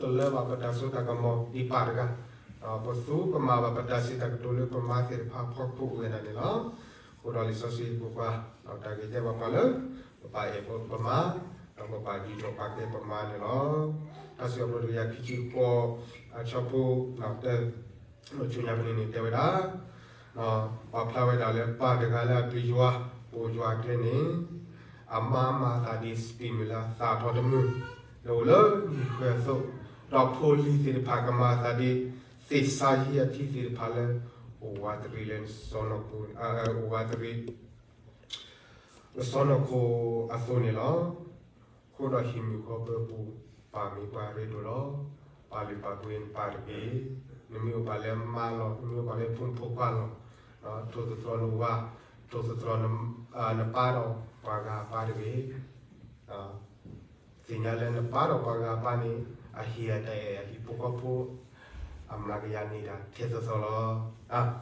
တလၢဘၣ်ပတၢ်စိတၢ်ကမီၤဒ်ပၢ်တဂၤ, ပသူကမၣ်ဘၣ်ပတၢ်စံးတၢ်ကတိၤလၢပမါသ့ၣ်တဖၣ်အဖီခိၣ်ဝဲဒၣ်န့ၣ်လီၤ. အဃိဒီးလံာ်စီဆှံပူၤကွၢ် ဒီးတၢ်ဂ့ၢ်တဲဘၣ်ပှၤလၢ ပဘၣ်အဲၣ်ပမါ, ဒီးပဘၣ်ယူးယီၣ်ပာ်ကဲပမါန့ၣ်လီၤ. တၢ်စံးထီၣ်ပတြၢၤတကယၤခံဆံဃိး အဆၢဖိ တၢ ဆူညါပနံၤန့ၣ် တဲဝဲဒၣ်, ပာ်ဖျါဝဲဒၣ်လၢပၢ်တဂၤလၢအပျံၤယွၤ ပိာ်ယွၤအကျဲန့ၣ်, အမါမၤအသးဒ်စပံးမုၢ်လၢအသၣ်ထီၣ်တမုၢ် လၢအိၣ်လၢနံၤဃၢၤအသိး, ဒီးဖိလံၤသ့ၣ်တဖၣ်ကမၤအသးဒ် သ့ၣ်စါယံအထံသ့ၣ်တဖၣ်လၢ အိၣ်ဝးတရံးလၢ အိၣ်ဝးတရံး လၢစီၢ်နီၤခိၣ်အသိးန့ၣ်လီၤ. အဃိဒီးဟံၣ်မုၢ်ဃီပၢၤပူၤ ပၢ်မ့ၢ်ပှၤရ့ဒိၣ်လီၤ. ပာ်လုၢ်ပာ်ပှ့ၤနပၢ်တက့ၢ်. နမ့ၢ်အိၣ်ဘၣ်လၢမါလီၤ, နမ့ၢ်အိၣ်ဘၣ်လၢဖိမုၣ်ဖိခွါလီၤ, ထိၣ်သတြီၤနဝၤ, ထိၣ်သတြီၤနပၢ်ဒီးပှၤဂၤအပၢ်တက့ၢ်. သ့ၣ်ညါလၢနပၢ်ဒီးပှၤဂၤအပၢ်န့ၣ် အဟ့ၣ်အတၢ်အဲၣ်အဟံၣ်ဖိဃီဖိ အမျးကယၤန့ၢ်တၢ်ထဲသိးသိးလီၤ.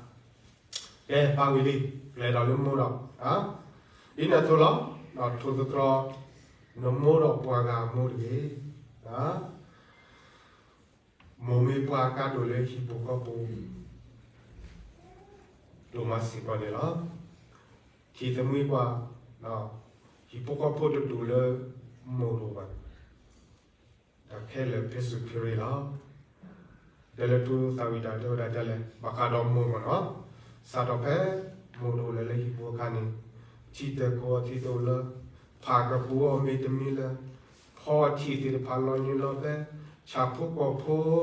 ကဲ ပာ်ဝံၤလံ, ကျဲၤဒီးလၢမိၢ်ဒီး, ဒ်န့ၣ်အသိးလီၤ. ထိၣ်သတြီၤ နမိၢ်ဒီးပှၤဂၤအမိၢ်တဂ့ၤ. မိၢ်မ့ၢ်ပှၤကါဒိၣ်လၢဟံၣ်ဖိဃီဖိ ဒိၣ်မးစ့ၢ်ကီးန့ၣ်လီၤ. ထံၣ်သမှံပှၤ, ဟံၣ်ဖိဃီဖိတဒိၣ်လၢမိၢ်ဒိၣ်ဘၣ်. တၢ်ခဲလၢာ်ဖဲစိၤဖဲရ့လီၤ. တဲလၢထူသးဝံၣ်တၢ်တဲဝဲဒၣ်ဒ်လဲၣ်, ဘၣ်ဃးဒီးမိၢ်မ့ၢ်နီၤ, စးထီၣ်ဖဲမိၢ်တအိၣ်လၢၤလၢဟံၣ်ပူၤအခါန့ၣ်, ထံတၢ်ကိးအထံတအိၣ်လၢၤ, ဖးကပူၤအီၤမ့တမံၤလၢၤ, ဖီအထံၣ်သ့ၣ်တဖၣ်လီၤညံၤလီၤဖဲ, ဆၣ်ဖိကီၢ်ဖိ,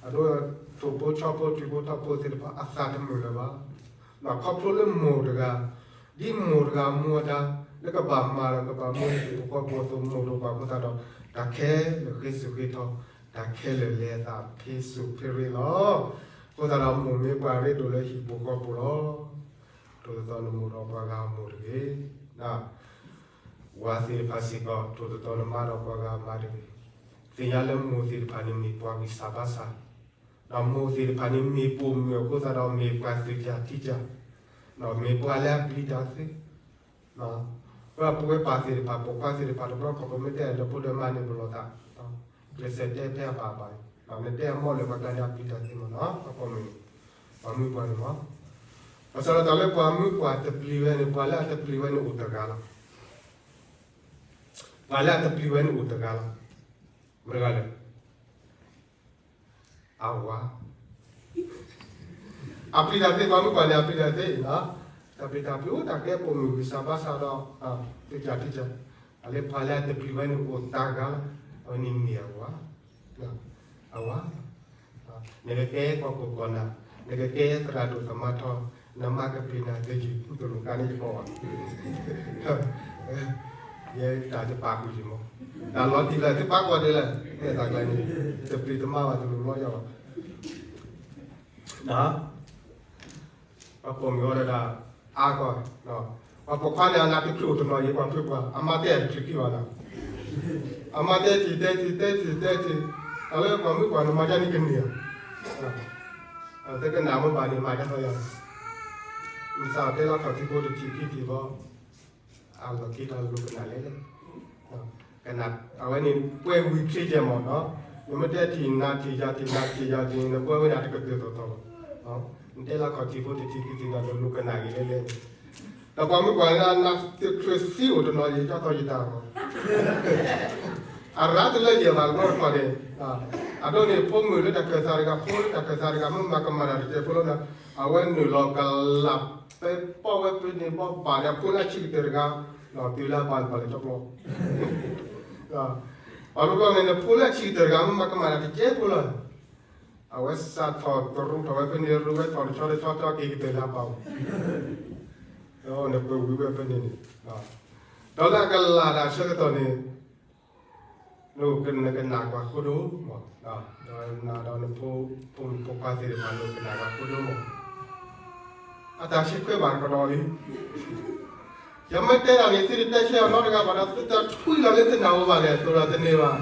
အဒိ ထိၣ်ဖိဆီဖိ ထံဖိထီဖိသ့ၣ်တဖၣ်အသးတမုာ်လၢၤဘၣ်. ခီဖျိလၢမိၢ်တဂၤ, ဒ်မိၢ်တဂၤမူအတၢ် လၢကဘၣ်မၤဒီးကဘၣ်မူဟံၣ်ဖိဃီဖိအသိး မိၢ်တအိၣ်ဘၣ်အဃိသတးဒီး တၢ်ခဲလၢာ်ဃ့စိၤဃ့ထီ, တၢ်ခဲလၢာ်လဲၤအသးဖဲစိၤဖဲရ့လီၤ. အဃိသတးဒီးမိၢ်မ့ၢ်ပှၤရ့ဒိၣ်လၢဟံၣ်ဖိဃီဖိလီၤ. ထိၣ်သတြီၤနမိၢ်ဒီးပှၤဂၤအမိၢ်တဂ့ၤ. ဝၤသ့ၣ်တဖၣ်စ့ၢ်ကီး ထိၣ်သတြီၤနမါဒီးပှၤဂၤအမါတဂ့ၤ. သ့ၣ်ညါလၢမိၢ်သ့ၣ်တဖၣ်န့ၣ်မ့ၢ်ပှၤဂံၢ်စၢ်ဘါစၢ်, ဒီးမိၢ်သ့ၣ်တဖၣ်န့ၣ်မ့ၢ်ပိာ်မုၣ်အဃိသတးဒီးမ့ၢ်ပှၤသုးကၢ်ထံကၢ်, မ့ၢ်ပှၤလၢအပျံၤတၢ်သ့, ပဝဲပၢ်သ့ၣ်တဖၣ် ပိာ်ခွါသ့ၣ်တဖၣ်တဘျီခီၣ် ပမ့ၢ်တဲဒီးဖိဒီးမါန့ၣ် ပလီၢ်သး, ကျဲးစၢးတဲဖဲအဘၣ်အဘၣ်, နတဲအမိၢ်လၢပှၤကျါန့ၣ်အပျံၤတၢ်သ့မ့ၢ်နီၤ, ပှၤပိာ်မုၣ်န့ၣ်, ပှၤမုၣ်ပှၢ်န့ၣ်မ့ၢ်, ဘၣ်ဆၣ်ဒီးတၢ်လၢပှၤမုၣ်ပှၢ်တပျံၤဝဲန့ၣ် ပှၤလၢအတပျံၤဝဲန့ၣ်အိၣ်တဂၤလီၤ. ပှၤလၢအတပျံၤဝဲန့ၣ်အိၣ်တဂၤလီၤ. မတၤတဂၤလဲၣ်. အဝၤ, အပျံၤတၢ်သ့ ပှၤမုၣ်ပှၢ်န့ၣ် အပျံၤတၢ်သ့, တၢ်ပျံၤတၢ်ဖုးအိၣ် တၢ်ကဲပိာ်မုၣ်ဂံၢ်စၢ်ဘါစၢ်ဒီး, သုးကၢ်ထံကၢ်, တၢ်လၢပှၤလၢအတပျံၤဝဲန့ၣ်အိၣ်တဂၤလီၤ. အဝဲန့ၣ်မ့ၢ်အဝၤ, အဝၤ နကကဲကီၢ်ခိၣ်ကီၢ်နၢ်, နကကဲသရၣ်ဒိၣ်သမါထီ, နမါကပျံၤနၤတယုၢ် တလိၣ်ကါန့ၢ်ယကီၢ်ဘၣ်. ယဲတၢ်တပာ်ကွံာ်ယမီၢ်, တၢ်လီၤတံၢ်လၢသုပာ်ကွၢ်ဒ်လဲၣ်, မ့ၢ်တၢ်ကျါန့ၣ်, တပျံၤတမါဘၣ် တလိၣ်လီယီၢ်ဘၣ်. ပှၤပိာ်မုၣ်အီၤဒၣ်ဒၣ်, အါကီၢ်, ပှၤပိာ်ခွါန့ၣ် အနၢ်တချုးအိၣ်တနီၤယံၤ ပှၤဖုပှၤ, အမါတဲတချုးခံဘၣ်ဒီး, အမါတဲထံၣ်တဲထံၣ် တဲထံၣ်တဲထံၣ်, တၢ်လၢပှၤမုၣ်ပှၢ်န့ၣ် မၤဒ်န့ၣ်ကန့ၢ်ဧါ, သုကနၣ်မိၢ်ပၢ်န့ၣ် မၤဒ်သိးယၤ, မုၢ်ဆါတဲလီၤခီၣ်ထံးဖိတထံၣ်ခံထံၣ်ဘီ အလီၢ်ခံတၢ်လိၤကနၣ်လဲၣ်လဲၣ်, ကနၣ်အဝဲန့ၣ် ပှဲၤဝံၤချ့ကဲမီၢ်နီၤ, နမ့ၢ်တဲထံၣ်နၤထံၣ်ယၤထံၣ်နၤထံၣ်ယၤထံၣ် နပှဲၤဝဲန့ၣ်တကတၢၢ်သီသီလီၤ. နတဲလၢခီၣ်ထံးဖိတထံၣ်ခံထံၣ်ဒီး နလိၤကနၣ်ဂ့ၤလဲၣ်လဲၣ်, ဒီးပှၤမုၣ်ပှၢ်န့ၣ် နၤတချုးသံအိၣ်တနီၤယံၤ ကၠီသီယတၢ်ဂီၢ် အရၤတလၢယဲၢ်ဘၣ်လီၤခီန့ၣ်, အဒိန့ၣ် ဖိမုၣ်လၢတၢ်ခၢၣ်သးတဂၤ ဖိလၢတၢ်ခၢၣ်သးတဂၤ မ့ၢ်မၤကမၣ်တၢ်တကဲဖိလီၤန့ၣ်, အဝဲနုာ်လီၤကလးပဲပီၣ်ဝဲဖဲန့ၣ်ဘီဘၣ်ဒီး ဖိလၢအဆံးကတၢၢ်တဂၤ, ဒီးတုၤလၢအဘၣ်လၢပှၤလဲၤကၠီပျီ, ပှၤလၢပျီန့ၣ် ဖိလၢအဆံးကတၢၢ်တဂၤ မ့ၢ်မၤကမၣ်တၢ်တကဲဖိလီၤန့ၣ် အဝဲစးထီၣ်တရူးထီၣ်ဝဲဖဲန့ၣ် ရူးဝဲထီၣ်တဆီတဆီ က့ၤကတၢၢ်လၢအပာ်အီၤ, နပၢၤဝံၤဝဲဖဲန့ၣ်န့ၣ်, ဒီးလၢအကလၤတၢ်ဆၢကတီၢ်န့ၣ် နကနၣ်ကွၢ်ဃိဒိၣ်မး, ဒီးနၤဒီးနဖိမုၣ်ဖိခွါသ့ၣ်တဖၣ် နကနၣ်ကွၢ်ဃိဒိၣ်မး, အတၢ်ဆံခွဲးဘၣ်ကဒီးလံ. ယမ့ၢ်တဲတၢ်န့ၣ် သုတတဲဆၢအီၤနီတဂၤဘၣ်ဒီး သုတထွံလီၤလၢသုနၢ်ဟူဘၣ်န့ၣ် သိၣ်လီၤတန့ၢ်ဘၣ်.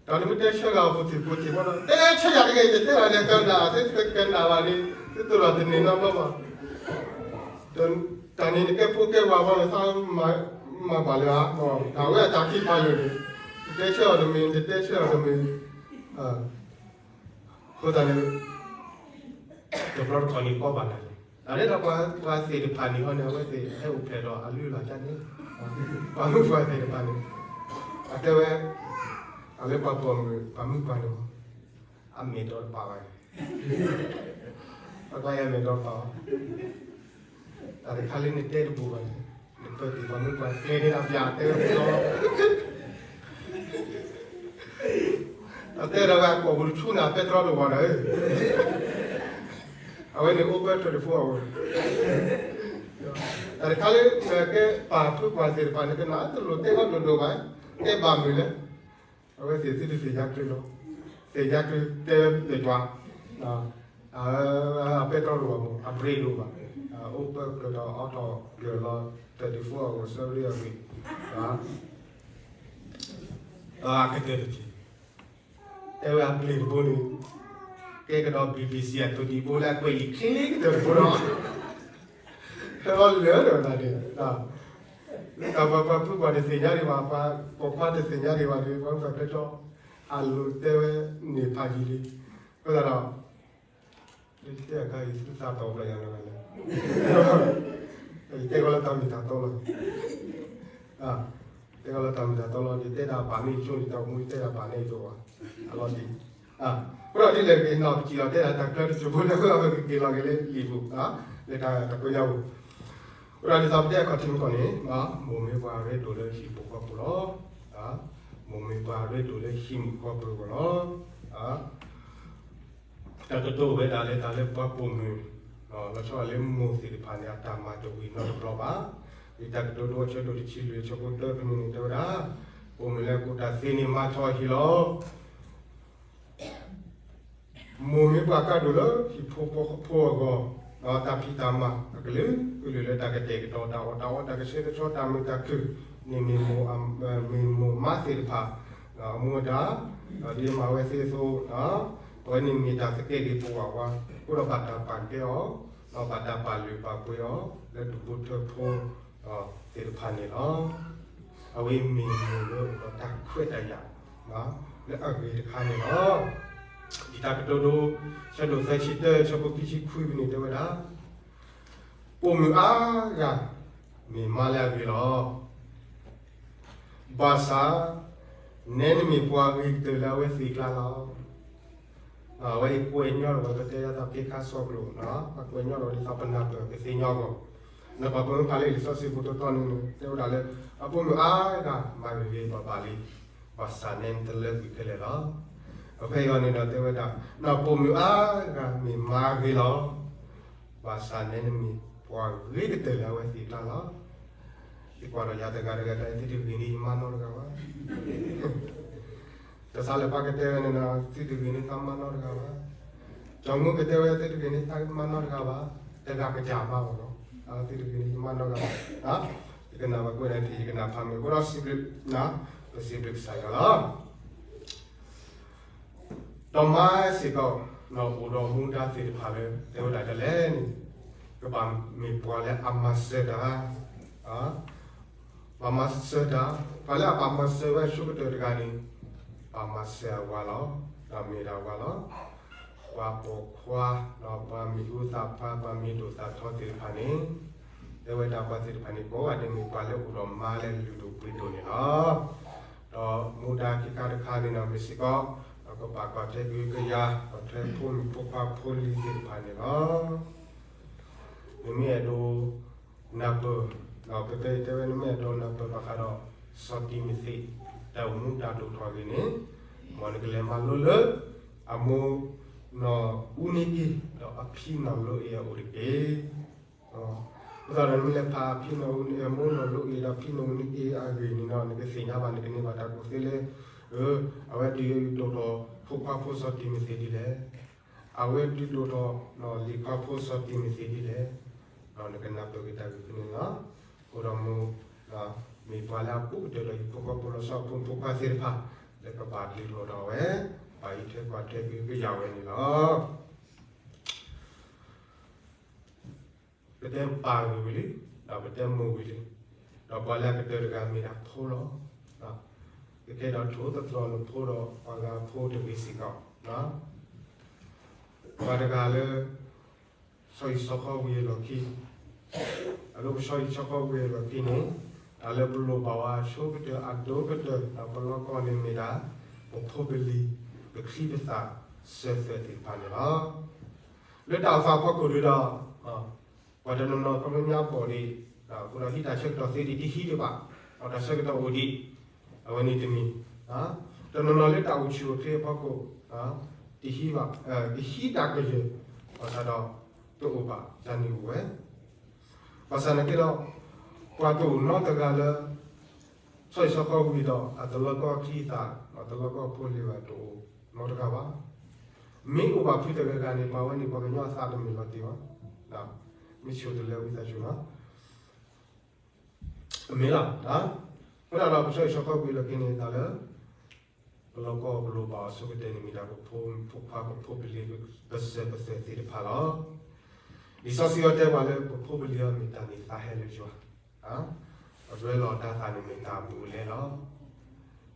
ဒီးနမ့ၢ်တဲဆၢဂၤအီၤဖိသ့ၣ်ဖိသ့ၣ်ဘၣ်ဒီး တဲဆၢယၤတဂ့ၤ ယတဲတၢ်န့ၣ်ကနၣ် သုတကနၣ်ဘၣ်န့ၣ် သုသိၣ်လီၤတန့ၢ်နီတဘျီဘၣ်. တၢ်န့ၣ်နကဲဖိကဲဝၤဘၣ်န့ၣ် သးမၤဘၣ်လၢၤဧါ, တၢ်ဝဲအတၢ်ခံပာ်လၢာ်န့ၣ် တတဲဆၢအီၤတမ့ၢ် တတဲဆၢအီၤတမ့ၢ်, အဃိသတးန့ၣ် တဘျီတခီၣ်န့ၣ်ကီဘၣ်နၤန့ၣ်, တၢ်လၢပှၤသ့ၣ်တဖၣ်န့ၣ်ဟီန့ၣ် အဝဲသ့ၣ်ဟဲအိၣ်ဖျဲၣ်ဒီးအလုၢ်အလၢ်ဒ်န့ၣ်, ပှၤမုၣ်ပှၤသ့ၣ်တဖၣ်န့ၣ်, အတဲဝဲ, အလၢပှၤပိာ်မုၣ် ပှၤမုၣ်ပှၤန့ၣ် အမဲာ်ဒီတပာ်ဘၣ်န့ၣ်, ပှၤကျါအမဲာ်ဒီတပာ်ဘၣ်, တၢ်တခါလၢနတဲတဘူးဘၣ်န့ၣ်, နပၢၤတ့ၢ်ပှၤမုၣ်ပှၤကျဲန့ၣ်အပျၢ်တဲဝဲလီၤ အတဲဒီးဝဲကိာ်ပူၤတဆူန့ၣ် အပဲတြီတဝီၤဒီး, အဝဲန့ၣ်အိၣ်ပၢ twenty-four hour, တၢ်တခါလၢ ကဲပာ်ဖုပှၤသ့ၣ်တဖၣ်န့ၣ် ကနၣ်တလိၣ်တဲအီၤဒိၣ်ဒိၣ်ဘၣ်, တဲဘၣ်မုာ်လဲၣ်, အဝဲသ့ၣ်သုတသ့ၣ်ညါကျဲလီၤ, သ့ၣ်ညါကျဲတဲလၢယွၤ အပဲတြီတဝီၤမး အ break တအိၣ်ဘၣ်, အိၣ်ပၢကျၢၤဒီးအီထီၣ်ကျၢၤလီၤ twenty-four hour ဆၢရ့အဂ့ၢ်, အကတၢၢ်တက့ၢ်, တဲဝဲအပျ့ၤတဘိန့ၣ် ကဲကဒီး BBC အတူၢ်ဒံးဘိလၢအကွဲးလံာ်ချ့ကတၢၢ်တဘိဒီး ဟဲလီၤလၢာ်ဒီးတၢ်န့ၣ်, တၢ်ပှၤပှၤဖုပှၤတသ့ၣ်ညါဒံးဘၣ်, ပှၤပိာ်ခွါတသ့ၣ်ညါဒံးဘၣ်ဒီး ပှၤဖဲဖဲထီၣ် အလိၤတဲဝဲန့ၣ်ဖးယံာ်လံ, အဃိသတးဒီး တဲအခါအံၤ သုသးတီၢ်ဘျီယၤလၢၤဘၣ်လဲၣ်, ယတဲကီးလၢတၢ်မ့ၢ်တၢ်တီလီၤ, တဲကီးလၢတၢ်မ့ၢ်တၢ်တီလီၤ, ယတဲဒၣ်ဘၣ်န့ၣ်ဆိန့ၣ် တၢ်အိၣ်မူယတဲဒၣ်ဘၣ်န့ၣ်ယတိၢ်ဘၣ်, အလီၤဒံး, အဃိဒီးဒ်လဲၣ်ဂ့ၤ နီၢ်ပစံးလီၤတဲဒၣ်တၢ်ကျၢၤတစိၢ်ဖိလၢအဝဲကက့ၤလီၤက့ၤလၢလံာ်ပူၤ, လၢတၢ်တကွဲးညါပူၤ, အဃိဒီးဒ်သိးပတဲအခီၣ်ထံးမူခီၣ်န့ၣ်, မိၢ်မ့ၢ်ပှၤရ့ဒိၣ်လၢဟံၣ်ပူၤဃီပူၤလီၤ, မိၢ်မ့ၢ်ပှၤရ့ဒိၣ်လၢဟံၣ်မုၣ်ဃီပူၤလီၤ, တၢ်ကတိၤဝဲဒၣ်လၢတၢ်လၢပှၤပိာ်မုၣ်, လီၤဆီဒၣ်လၢမိၢ်သ့ၣ်တဖၣ်န့ၣ် အတၢ်မၤတဝံၤနီတဘျီဘၣ်, လံာ်တၢ်ကတိၤဒိအဆၢဒိၣ်တဆံလွံၢ်အဆၢဖိသၢဖဲန့ၣ်န့ၣ် တဲဝဲဒၣ်, ပိာ်မုၣ်လၢအကူၣ်တၢ်သ့န့ၣ် မၤထီၣ်အဟံၣ်လီၤ. မိၢ်မ့ၢ်ပှၤကါဒိၣ်လၢဟံၣ်ဖိဃီဖိအဂီၢ်, ဒီးတၢ်ဖံးတၢ်မၤအကလုာ်ကလုာ်လၢတၢ်ကတဲာ်ကတီၤတၢ်အီၣ်တၢ်အီတၢ်ကဆှဲကဆှီတၢ်မုာ်တၢ်ခုၣ်န့ၣ် မ့ၢ်မိၢ်မးသ့ၣ်တဖၣ် အမူအဒါ, ဒီးဒ်မၤဝဲသ့အသိး, အဝဲန့ၣ်မ့ၢ်တၢ်သကဲးက့ၤပဝးဝါ, အဃိဒီးဘၣ်တၢ်ပာ်ကဲအီၤ, ဒီးဘၣ်တၢ်ပာ်လုၢ်ပာ်ပှ့ၤအီၤ လၢဒူၣ်ဖိထၢဖိသ့ၣ်တဖၣ်န့ၣ်လီၤ. အဝဲမ့ၢ်မိၢ်လၢအိၣ်ဒီးတၢ်ခွဲးတၢ်ယာ် လၢအဂ့ၤတခါန့ၣ်လီၤ. ဒ်တၢ်ကတိၤဒိ ဆၢဒိၣ်သၢဆံတၢ ဆၢဖိခံဆံခွံန့ၣ်တဲဝဲဒၣ်, ပိာ်မုၣ်အါဂၤ မ့ၢ်မါလၢအဂ့ၤလီၤ. ဘၣ်ဆၣ် နဲနမ့ၢ်ပှၤဂ့ၤကတၢၢ်လၢအဝဲသ့ၣ်အကျါလီၤ. အဝဲအံၤကွဲးညီထီၣ်ဝဲ ပတဲယါသးဖဲခါစီကျိၤ, ပှၤကွဲးညီထီၣ်ဒ်သိးပနၢ်ပၢၢ်ပသ့ၣ်ညါအဂီၢ်, နကွၢ်ပမ့ၢ်ဖးလၢလံာ်စီဆှံပူၤတီတီန့ၣ် တဲဝဲဒၣ်လၢ အပိာ်မုၣ်အါဂၤ မၤဂ့ၤဂ့ၤဘၣ်ဘၣ်လံ, ဘၣ်ဆၣ်နဲနတလၢကွံာ်ခဲလၢာ်လီၤ. အဖဲအံၤန့ၣ်ဒီးတဲဝဲဒၣ်, နပိာ်မုၣ်အါဂၤမ့ၢ်မါဂ့ၤလီၤ. ဘၣ်ဆၣ်နဲနမ့ၢ်ပှၤဂ့ၤကတၢၢ်လၢအဝဲသ့ၣ်အကျါလီၤ. ယကွၢ်ဒီးယၤတဂၤတဂၤကျါ သုတဂ့ၤန့ၢ်ယမါနီတဂၤဘၣ်. တၢ်ဆါလၢပှၤကတဲဝဲန့ၣ်, သုတဂ့ၤန့ၢ်သးမါနီတဂၤဘၣ်. ကၠီမုၣ်ကတဲဝဲ သုတဂ့ၤန့ၢ်သးမါနီတဂၤဘၣ်. တဂၤကစၢ်မါဘၣ်နီၤ, သုတဂ့ၤန့ၢ်ယမါနီတဂၤဘၣ်. ယကနၣ်ဘၣ်ကွဲးန့ၣ်ထံၣ် ယကနၣ်ဖးမ့ၢ်အဃိဒီးစံးဘျုး, ပစံးဘျုးကစၢ်ယွၤလီၤ. ဒီးမါစ့ၢ်ကီး အိၣ်ဒီးမူဒါသ့ၣ်တဖၣ်လၢ တဲဝဲဒၣ်ဒ်လဲၣ်န့ၣ်, ကဘၣ်မ့ၢ်ပှၤလၢအမၤစၢၤတၢ်, ပှၤမၤစၢၤတၢ်, ပှၤလၢအဘၣ်မၤစၢၤဝဲအဆိကတၢၢ်တဂၤန့ၣ်, ပှၤမၤစၢၤအဝၤလီၤ, ဒီးမ့ၢ်ဒၣ်ဝၤလီၤ. ပှၤပိာ်ခွါ, ဒီးပှၤမံၤဟူသၣ်ဖျါ, ပှၤမံၤဒိၣ်သၣ်ထီသ့ၣ်တဖၣ်န့ၣ်, တဲဝဲဒၣ်ပှၤသ့ၣ်တဖၣ်န့ၣ် ကိးဂၤဒဲးမ့ၢ်ပှၤလၢအိၣ်ဒီးမါလၢလုၢ်ဒိၣ်ပှ့ၤဒိၣ်န့ၣ်လီၤ. ဒီးမူဒါခံခါတခါန့ၣ်ဒီး မ့ၢ်စ့ၢ်ကီး ဒီးကဘၣ်ကွၢ်ထွဲကဟုကယာ် ဒီးထွဲဖိမုၣ်ဖိခွါဖိလံၤသ့ၣ်တဖၣ်န့ၣ်လီၤ. နမ့ၢ်အဲၣ်ဒိးနၢ်ပၢၢ်, ဒီးဖဲဖဲအံၤတဲဝဲ နမ့ၢ်အဲၣ်ဒိးနၢ်ပၢၢ်ဘၣ်ဃးဒီး စီၤတံၤမသ့း တၢ်အိၣ်မူတၢ်ဒိၣ်ထီၣ်ဂ့ၤန့ၣ်, မ်နကလဲၤမၤလိလၢ အမိၢ်နီၢ်အူန့ၢ်အ့ၣ် ဒီးအဖံနီၢ်လိအ့ၣ်အအိၣ်တက့ၢ်. အဃိသတးဒီး နမ့ၢ်လဲၤဖးအဖံနီၢ်အူန့ၢ်အ့ၣ် အမိၢ်နီၢ်လိအ့ၣ် ဒီးဖံနီၢ်အူန့ၢ်အ့ၣ်အဂ့ၢ်န့ၣ်ဒီး နကသ့ၣ်ညါဘၣ် နကန့ၢ်ဘၣ်တၢ်ကူၣ်သ့လၢ အဝဲဒုးဒိၣ်ထီၣ်ဖိခွါဖိစီၤတံၤမသ့းဒ်လဲၣ်. အဝဲဒုးဒိၣ်ထီၣ်လံာ်ခွါဖိစီၤတံၤမသ့းဒ်လဲၣ်. ဒီးနကနၢ်ပၢၢ်က့ၤတၢ်ဂ့ၢ်ဖဲန့ၣ်လီၤ. အဃိဒီးမိၢ် မ့ၢ်ပှၤလၢအဘူးကတၢၢ်ဒီးဟံၣ်ဖိဃီဖိလီၤဆီ အဖိမုၣ်ဖိခွါသ့ၣ်တဖၣ် လၢကဘၣ်ဒုးဒိၣ်ထီၣ်ဝဲ ပာ်အံးထွဲကွၢ်ထွဲက့ၤကယၤဝဲန့ၣ်လီၤ. ပတဲပၢ်ဂ့ၢ်ဝံၤလံ, ဒီးပတဲမိၢ်ဝံၤလံ, ဒီးပှၤလၢအကတၢၢ်တဂၤမ့ၢ်ဒၣ်ဖိလီၤ. ကကဲဒီးထိၣ်သတြီၤလၢဖိဒီးပှၤဂၤဖိတဂ့ၤစ့ၢ်ကီး, ပှၤတဂၤလၢ ဆီဟံၣ်ဆီဃီဝံၤအလီၢ်ခံ, အဒိပဆီဟံၣ်ဆီဃီဝံၤအလီၢ်ခံန့ၣ်, တၢ်လၢပလိၣ်ဘၣ်ဝဲအဆိကတၢၢ်အဒိကတၢၢ် ဒီးပလီၢ်ကီၢ်န့ၣ်မ့ၢ်ဒၣ် ပဖိပလံၤ ပချံပသၣ်စၢၤသွဲၣ်သ့ၣ်တဖၣ်န့ၣ်လီၤ. လၢတၢ်အိၣ်သးအဖီခိၣ်ဒ်ဒီး ပှၤတနီၤနီၤခီဖျိညါဘီၣ်ဒံး, အဃိဒီးဟံးတၢ်ဆၢကတီၢ်သ့ဒံး တဟံးဒံးဘၣ်, ဒီးတၢ်ဆၢကတီၢ်အိၣ်ဒံး, အဝဲန့ၣ်တမံၤ, တနီၤနီၤလၢတၢ်အိၣ်ဆူၣ်အိၣ်ချ့အဖီခိၣ်, တဟံးဘၣ်, ကဟံးတၢ်ကယၢၢ်, ဘၣ်ဆၣ်ဒီးတအိၣ်ဘၣ် ယၤန့ၣ်အိၣ်ဝဲ ဘၣ်ဆၣ်နာ်က့ဒီး ပှၤတအိၣ်နီတဂၤလၢ ဆီဟံၣ်ဆီဃီဝံၤဒီး အတလီၢ်ကီၢ်ချံသၣ် အတလီၢ်ကီၢ်ဖိလံၤဘၣ်တအိၣ်နီတဂၤဘၣ်. မ့ၢ်အိၣ်ဘၣ်ဖုတဂၤဂၤန့ၣ် ပှၤဝဲန့ၣ် ပှၤကညီအသးတမုာ်လီၤတံၢ်ဘၣ်, မ့ၢ်ဆိၣ်တလဲဝံသးစူၤလီၤ. အမ့ၢ်လီၤ, အဃိသတးဒီး ပဆီဟံၣ်ဆီဃီဝံၤလီၢ်ခံန့ၣ် တၢ်လၢ ပလီၢ်ကီၢ်ပလိၣ်ဘၣ်အဆိကတၢၢ်န့ၣ်မ့ၢ်ဒၣ် ပဖိမုၣ်ဖိခွါ ပဖိပလံၤ ပစၢၤပသွဲၣ်သ့ၣ်တဖၣ်လီၤ. လံာ်စီဆှံအီၤတဲပှၤလၢပဖိပလံၤအီၤမ့ၢ်တၢ်န့ၢ်သါဟဲလၢယွၤ, အရ့လိာ်တၢ်သးန့ၣ်မ့ၢ်တၢ်အဘူးအလဲလီၤ.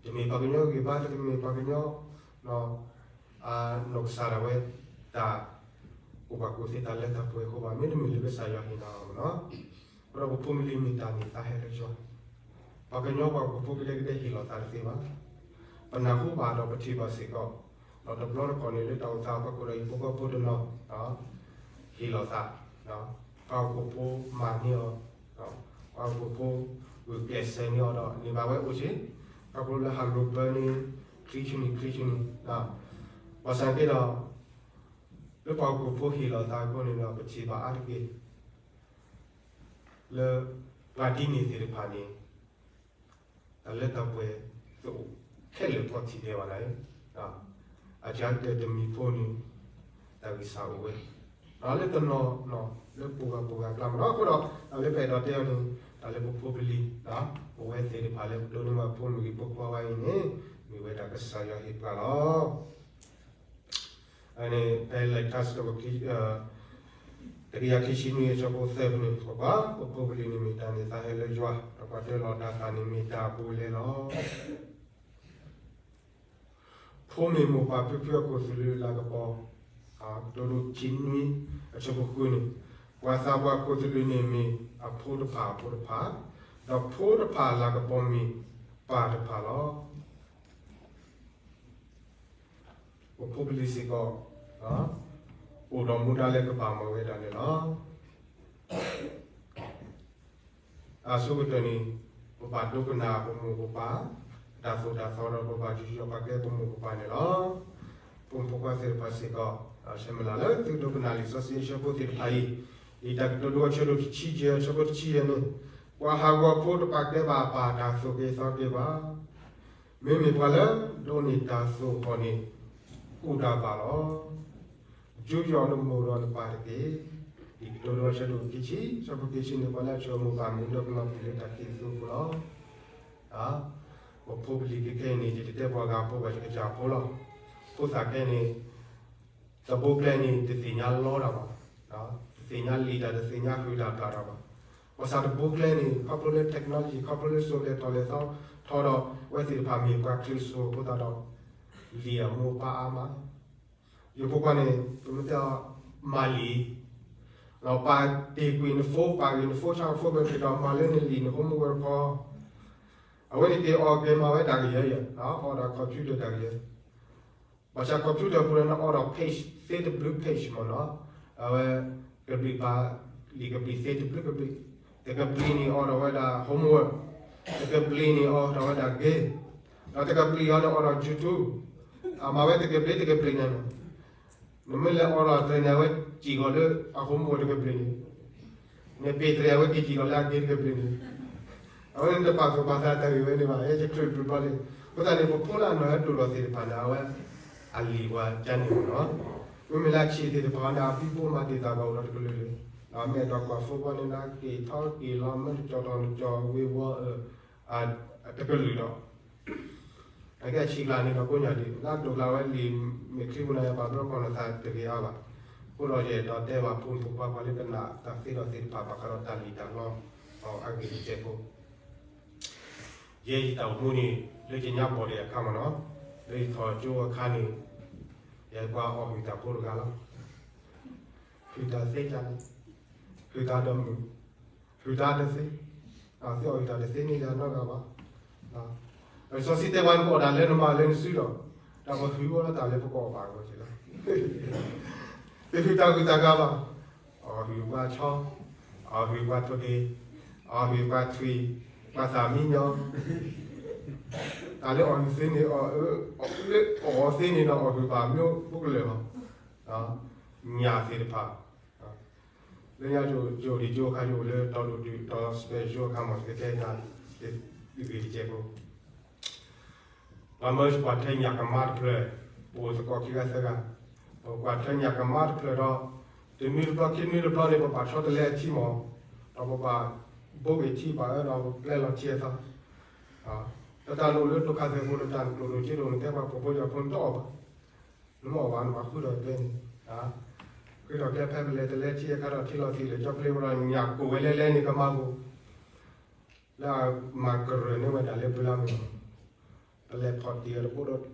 တမ့ၢ်ပှၤကညီဂံၢ်ဘါ တမ့ၢ်ပှၤကညီ နီၢ်ကစၢ်ဒၣ်ဝဲ တၢ် အိၣ်ဘၣ်ကူၣ်သ့တၢ်လၢတၢ်ပှဲၤအဃိဘၣ်, မ့တမ့ၢ်လၢကစၢ်ယွၤဟ့ၣ်လီၤအီၤလီၤ. အဃိဒီးပဖိပလံၤမ့ၢ်တၢ်န့ၢ်သါဟဲလၢယွၤ, ပှၤကညီပှၤဟီၣ်ခိၣ်ဖိကဒဲကဒဲဟ့ၣ်လီၤသးတသ့ဘၣ်. ပနၢ်ဟူဘၣ်ဒီးပထံၣ်ဘၣ်စ့ၢ်ကီး, ဒီးတဘျီတခီၣ်န့ၣ် လၢတၢ်အိၣ်သးအဖီခိၣ်ဒီး ဟံၣ်ဖိဃီဖိတနီၤ ဟ့ၣ်လီၤသး, ပှၤဟီၣ်ခိၣ်ဖိမၤန့ၢ်အီၤ, ပှၤဟီၣ်ခိၣ်ဖိဂုာ်ကျဲးစၢးန့ၢ်အီၤဒီး န့ၢ်ဘၣ်ဝဲအိၣ်က့ၤ, ခီဖျိလၢဟးလိာ်ဘၢန့ၣ် ချံဆူၣ်န့ၣ် ချံဆူၣ်န့ၣ်, ဘၣ်ဆၣ်က့ဒီး လၢပှၤဟီၣ်ခိၣ်ဖိဟ့ၣ်လီၤသးအဃိန့ၣ်ဒီး ပထံၣ်ဘၣ်အါတက့ၢ် လၢ ပှၤဒ်န့ၣ်သ့ၣ်တဖၣ်န့ၣ် တၢ်လၢတၢ်ပှဲၤတအိၣ်ခဲလၢာ်ကီၢ်ထံးဒဲးဘၣ်န့ၣ်, အကတၢၢ်တမံၤဖိန့ၣ် တၢ်ဂံၢ်စၢ်အိၣ်ဝဲ, လၢတနီၤနီၤ လၢပှၤဂၤပှၤဂၤကျါမ့ၢ်နီၤ. အဃိဒီး တၢ်လၢပအဲၣ်ဒိးတဲအီၤန့ၣ် တၢ်လၢပဖိပလံၤ ပဝဲသ့ၣ်တဖၣ်လၢပဒိးန့ၢ်ဘၣ်ဖိမုၣ်ဂ့ၤဖိခွါဝဲအံၤန့ၣ် မ့ၢ်ဝဲဒၣ်ကစၢ်ယွၤဟ့ၣ်ပှၤလီၤ. အန့ၣ် ဖဲလံာ်တၢ်စံးထီၣ်ပတကယၤခံဆံနွံအဆၢဖိသၢဖဲန့ၣ် ပကွၢ် ပဖိပလံၤန့ၣ်မ့ၢ်တၢ်န့ၢ်သါဟဲလၢယွၤ ဒီးပှၤတၢၢ်လီၤတၢ်သးန့ၣ်မ့ၢ်တၢ်အဘူးအလဲလီၤ. ဖိမ့ၢ်မိၢ်ပၢ်ဖုဖုအခိၣ်သလုးလၤကပီၤ, ကတိၤဒိၣ်ခံနွံအဆၢဖိဃုန့ၣ်, ပှၤသးပှၢ်ခိၣ်သလုးန့ၣ်မ့ၢ်အဖိတဖၣ်အဖိတဖၣ်, ဒီးဖိတဖၣ်လၤကပီၤမ့ၢ်ပၢ်တဖၣ်လီၤ. ပဖိပလံၤစ့ၢ်ကီး အိၣ်ဒီးမူဒါလၢကဘၣ်မၤဝဲဒၣ်န့ၣ်လီၤ. အဆိကတၢၢ်န့ၣ် ပဘၣ်ဒိကနၣ်ပမိၢ်ပပၢ် တၢ်သိၣ်တၢ်သီဒီးပဘၣ်ယူးယီၣ်ပာ်ကဲပမိၢ်ပပၢ်န့ၣ်လီၤ. ဖိမုၣ်ဖိခွါသ့ၣ်တဖၣ်စ့ၢ်ကီး ဆၢမုၢ်လၢ်လၢသုဒိကနၣ်လံာ်စီဆှံအဆၢဖိသ့ၣ်တဖၣ်အံၤ, လံာ်တၢ်ကတိၤဒိအဆၢဒိၣ်တဆံယဲၢ်အဆၢဖိတဆံယဲၢ်န့ၣ်, ပှၤဟးဂီၤဖိတပာ်ကဲဘၣ်အပၢ်တၢ်သိၣ်က့ၤသီက့ၤဘၣ် မ့မ့ၢ်ပှၤလၢဒိးန့ၢ်တၢ်သိၣ်ဃီၣ်န့ၣ် အိၣ်ဒၣ်ဘၣ်လီၤ. ယူးယီၣ်နမိၢ်ဒီးနပၢ်တက့ၢ်. လံာ်ကတိၤဒိအဆၢဒိၣ်ခံဆံ အဆၢဖိခံဆံန့ၣ် ပှၤလၢအဆှၢမိၢ်ပၢ်မ့ၢ်ဒိးကလီၤပျံၤလၢတၢ်ကံၢ်သူခိၣ်လီၤ. ပဖိပလံၤခဲခဲအံၤန့ၣ် ယတတဲပှၤဂၤဖိဘၣ် ယကစၢ်ဖိလီၤ. ဖိသၣ်ခဲအံၤန့ၣ် တဘိကျဲန့ၣ် တသ့ၣ်ညါလီတၢ်ဘၣ်, တသ့ၣ်ညါလံာ်တၢ် တသ့ၣ်ညါဃုာ်တၢ်ဘျၣ်တၢ်ဘၣ်. ဘၣ်ဆၣ်တဘိကျဲန့ၣ် ခီဖျိလၢ technology ခီဖျိလၢစိၤလဲၤထီၣ်လဲၤထီထီဒီး အဝဲသ့ၣ်တဖၣ်မ့ၢ်ပှၤခရံာ်စိၤအဃိသတးဒီး လံာ်အမိၢ်ပၢ်အါမး ယဖိခွါန့ၣ် ပမ့ၢ်တဲအီၤ မၤလံာ်, ဒီးပာ်တ့ၢ်ကွံာ်နဖိ ပာ်ဂ့ၤနဖိ ဆၣ်ဖိကဲက့ၤဒီး မၤလၢနလံာ်န homework တခီ, အဝဲန့ၣ်က့ၤအီၣ်က့ၤမၤဝဲတၢ်ကယၢယဲၢ်, အီဒီး computer တၢ်ကယၢ, ဘၣ်ဆၣ် computer ပူၤန့ၣ် နအီဒီး page သ့တဘျုး page မ့ၢ်နီၤ, အဝဲ ကဘျံးပာ်လံာ်ကဘျံးသ့တဘျုးကဘျံး, တကဘျံးန့ၣ်အီဒီးဝဲဒၣ် homework, တကဘျံးန့ၣ်အီဒီးဝဲဒၣ် game, ဒီးတကဘျံးအီန့ၣ်အီဒီး YouTube အမၤဝဲတကပျ့ၤတကပျ့ၤညါန့ၣ်, နမ့ၢ်လဲၤအိးထီၣ်တြဲၤန့ၣ် အဝဲစံၣ်ကီၤလၢအဃိမိၢ်တကပျ့ၤန့ၣ်, နပ့ၤတြဲၤအဝဲက့ၤစံၣ်ကီၤလၢအက့တကပျ့ၤန့ၣ်, အဝဲန့ၣ်တပာ်သူၣ်ပာ်သးတၢ်ဂ့ၢ်ဝဲန့ၣ်ဘၣ်, ဟဲကချုးတဘျီလံ. အဃိသတးန့ၣ် ပဖိလၢအနီၢ်ဟဲဒိၣ်ထီၣ်သ့ၣ်တဖၣ်န့ၣ် အဝဲအလံာ်ပှၤကန့ၣ်မ့ၢ်နီၤ, မ့မ့ၢ်လၢအဆံးသ့ၣ်တဖၣ်န့ၣ် အဘံဘူမၤတ့ၢ်သးဘၣ်အိၣ်ဒီးတကလုာ်လၢ, မ့ၢ်အဲၣ်ဒိးကွၢ်ဖိဘီန့ၣ် နက့ၤထီၣ်က့ၤလီၤ မ့ၢ်တကၠီၤထီၣ်နကၠီၤဝ့ၤဝီၤအၢ တကလုာ်ဒီး အကဲအဆံးကျါန့ၣ်ဒီးကိးညါဒံး လၢဒိၣ်ကျါဝဲလံာ်မဲာ်ချံပူၤန့ၣ် ပာ်ဘျီကီၢ်နသးတဂ့ၤအါဘၣ်. အဃိဒီးယအဲၣ်ဒိးတဲဘၣ်ဖိမုၣ်ဖိခွါ ပှၤလၢကနၣ်တၢ်သ့ဒီးသ့ၣ်တဖၣ် ဘၣ်ဃးဒီးတၢ်လံၣ်တၢ်လီအဂ့ၢ်တစဲးဖိ, ယဲယတၢ်အိၣ်မူန့ၣ် လၢယညါဘီၣ်ဒံးအခါမ့ၢ်နီၤ, လၢယထီၣ်ကၠိအခါန့ၣ် ယပှၤအီၣ်ဟုၣ်တၢ်ဖိတဂၤလီၤ. ဟုၣ်တၢ်သ့တၢ်န့ၣ်, ဟုၣ်တၢ်ဒီးမုၢ်, ဟုၣ်တၢ်တသ့, သုအီၣ်ဟုၣ်တၢ်တသ့န့ၣ် ယနီတဂၤဘၣ်. လံာ်စီဆှံတဲဝဲ နကအိၣ်ဒၣ်လၢနမၤလၢနစုဒီး တၢ်ပဟုၣ်အီၤလၢတၢ်လၢပကအီၣ်ဘၣ်အဂီၢ်က့လီၤ. တဟုၣ်တၢ်ဟုၣ်တၢ်ဂၤဘၣ်. အီၣ်ဟုၣ်ပှၤဆီ, အီၣ်ဟုၣ်ပှၤထိၣ်ဒ့, အီၣ်ဟုၣ်ပှၤထွံၣ်, ပှၤသးမံညီ, တၢ်လၢအီၣ်ဟုၣ်သ့န့ၣ်, လၢအီၣ်သ့န့ၣ်ဒီး အီၣ်ဟုၣ်ဘၣ်မ့ၢ်အိၣ်ပူၤကလၢာ်လီၤ. ညၣ်သ့ၣ်တဖၣ် လၢညါယအိၣ်ဒံးကၠိအခါ ယအိၣ်လၢတီၤဒိၣ်တုာ် တီၤ special အခါမ့ၢ် ယကတဲတၢ်ဂ့ၢ်တစဲးဖိ, ပှၤမၢပှၤထၢညၣ်ကမါတဖျၢၣ်, ပအိၣ်သကိးခံဂၤသၢဂၤ, ပကွၢ်ထၢညၣ်ကမါတဖျၢၣ်ဒီး တနွံတဘျီခံနွံတဘျီန့ၣ် ပဘၣ်ဆီတလဲအထံမ့ၢ်, ဒီးပဘၣ်ဘိက့ၤထံဘၣ်အၢဒီးပျဲလီၤထံအသီ, တၢ်တၢ်လိၣ်လၢဒိၣ်ခါသဲးဖိဒီး တၢ်လိၣ်ဒိၣ်က့ဒိၣ်န့ၣ် တဲပှၤဖိဖိယီၤဖိန့ၣ်တအီၣ်ဘၣ်. နမ့ၢ်အီၣ်ဘၣ် နဘၣ်ဃုထီၣ်ကျဲန့ၣ်, ဃုထီၣ်ကျဲဖဲပလဲၤတလဲထံအခါဒီး ထံလီၤသံးလၢကၠီပျ့ဝဲဒီး ညၣ်ကိၢ်ဝဲလဲလဲန့ၣ် ကမါပူၤ, လၢအမၤကရၢၢ်န့ၢ်ဝဲဒၣ်လၢဘုလါမုၢ်, ပလဲၤဖီၣ်တံၢ်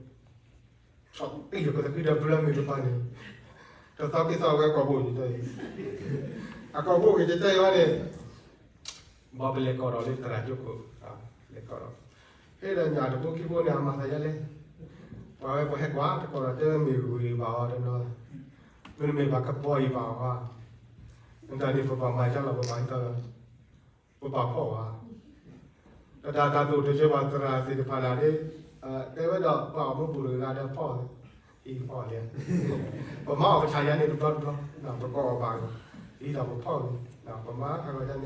အီၤတဘိဒီး ဆီၣ်တံၢ်လီၤပသးခုဒီးဘုလါမုၢ်တပၤန့ၣ်, တသီက့ၤသီဝဲကိာ်ဘိၣ်ကတၢၢ်အံၤ, အကိာ်ဘိၣ်က့ၤတတၢၢ်အံၤဘၣ်န့ၣ်, ဘီပလဲၤကိးဒီးလၢသရၣ်ကၠိခိၣ်, လဲၤကိးဒီး, ဟ့ၣ်ဒီးညၣ်တဘိခံဘိန့ၣ် အမၤသးယါလဲၣ်, ပှၤဝဲပှၤဟဲကွၢ်တကိးဒီး တဲဝဲမ့ၢ်ဂ့ၤဘၣ်အီၤတနီၤ, မ့တမ့ၢ်ဘၣ်ကပီၤအံၤဘၣ်အီၤ, မ့ၢ်တၢ်န့ၣ် ပဘၣ်မၤယါလီၤ ပဘၣ်ဟံးသီလီၤ, ပဘၣ်ဖီၣ်ဘၣ် တၢ်တၢ်သိၣ်တစၢၤဘၣ်သရၣ်သ့ၣ်တဖၣ်ဒၣ်ဒ်, တဲဝဲဒီးပှၤအီၣ်မူပူၤတဂၤဒီးဖီၣ်, ဟံးဖီၣ်လဲၣ်, ပမၤအီၣ်ပဆၣ်ယါန့ၣ်တဘျီတဘျီ, ပကအီၣ်ဘၣ်, ဒ်သိးပဖီၣ်န့ၣ်, ပမၤခါဂီၤ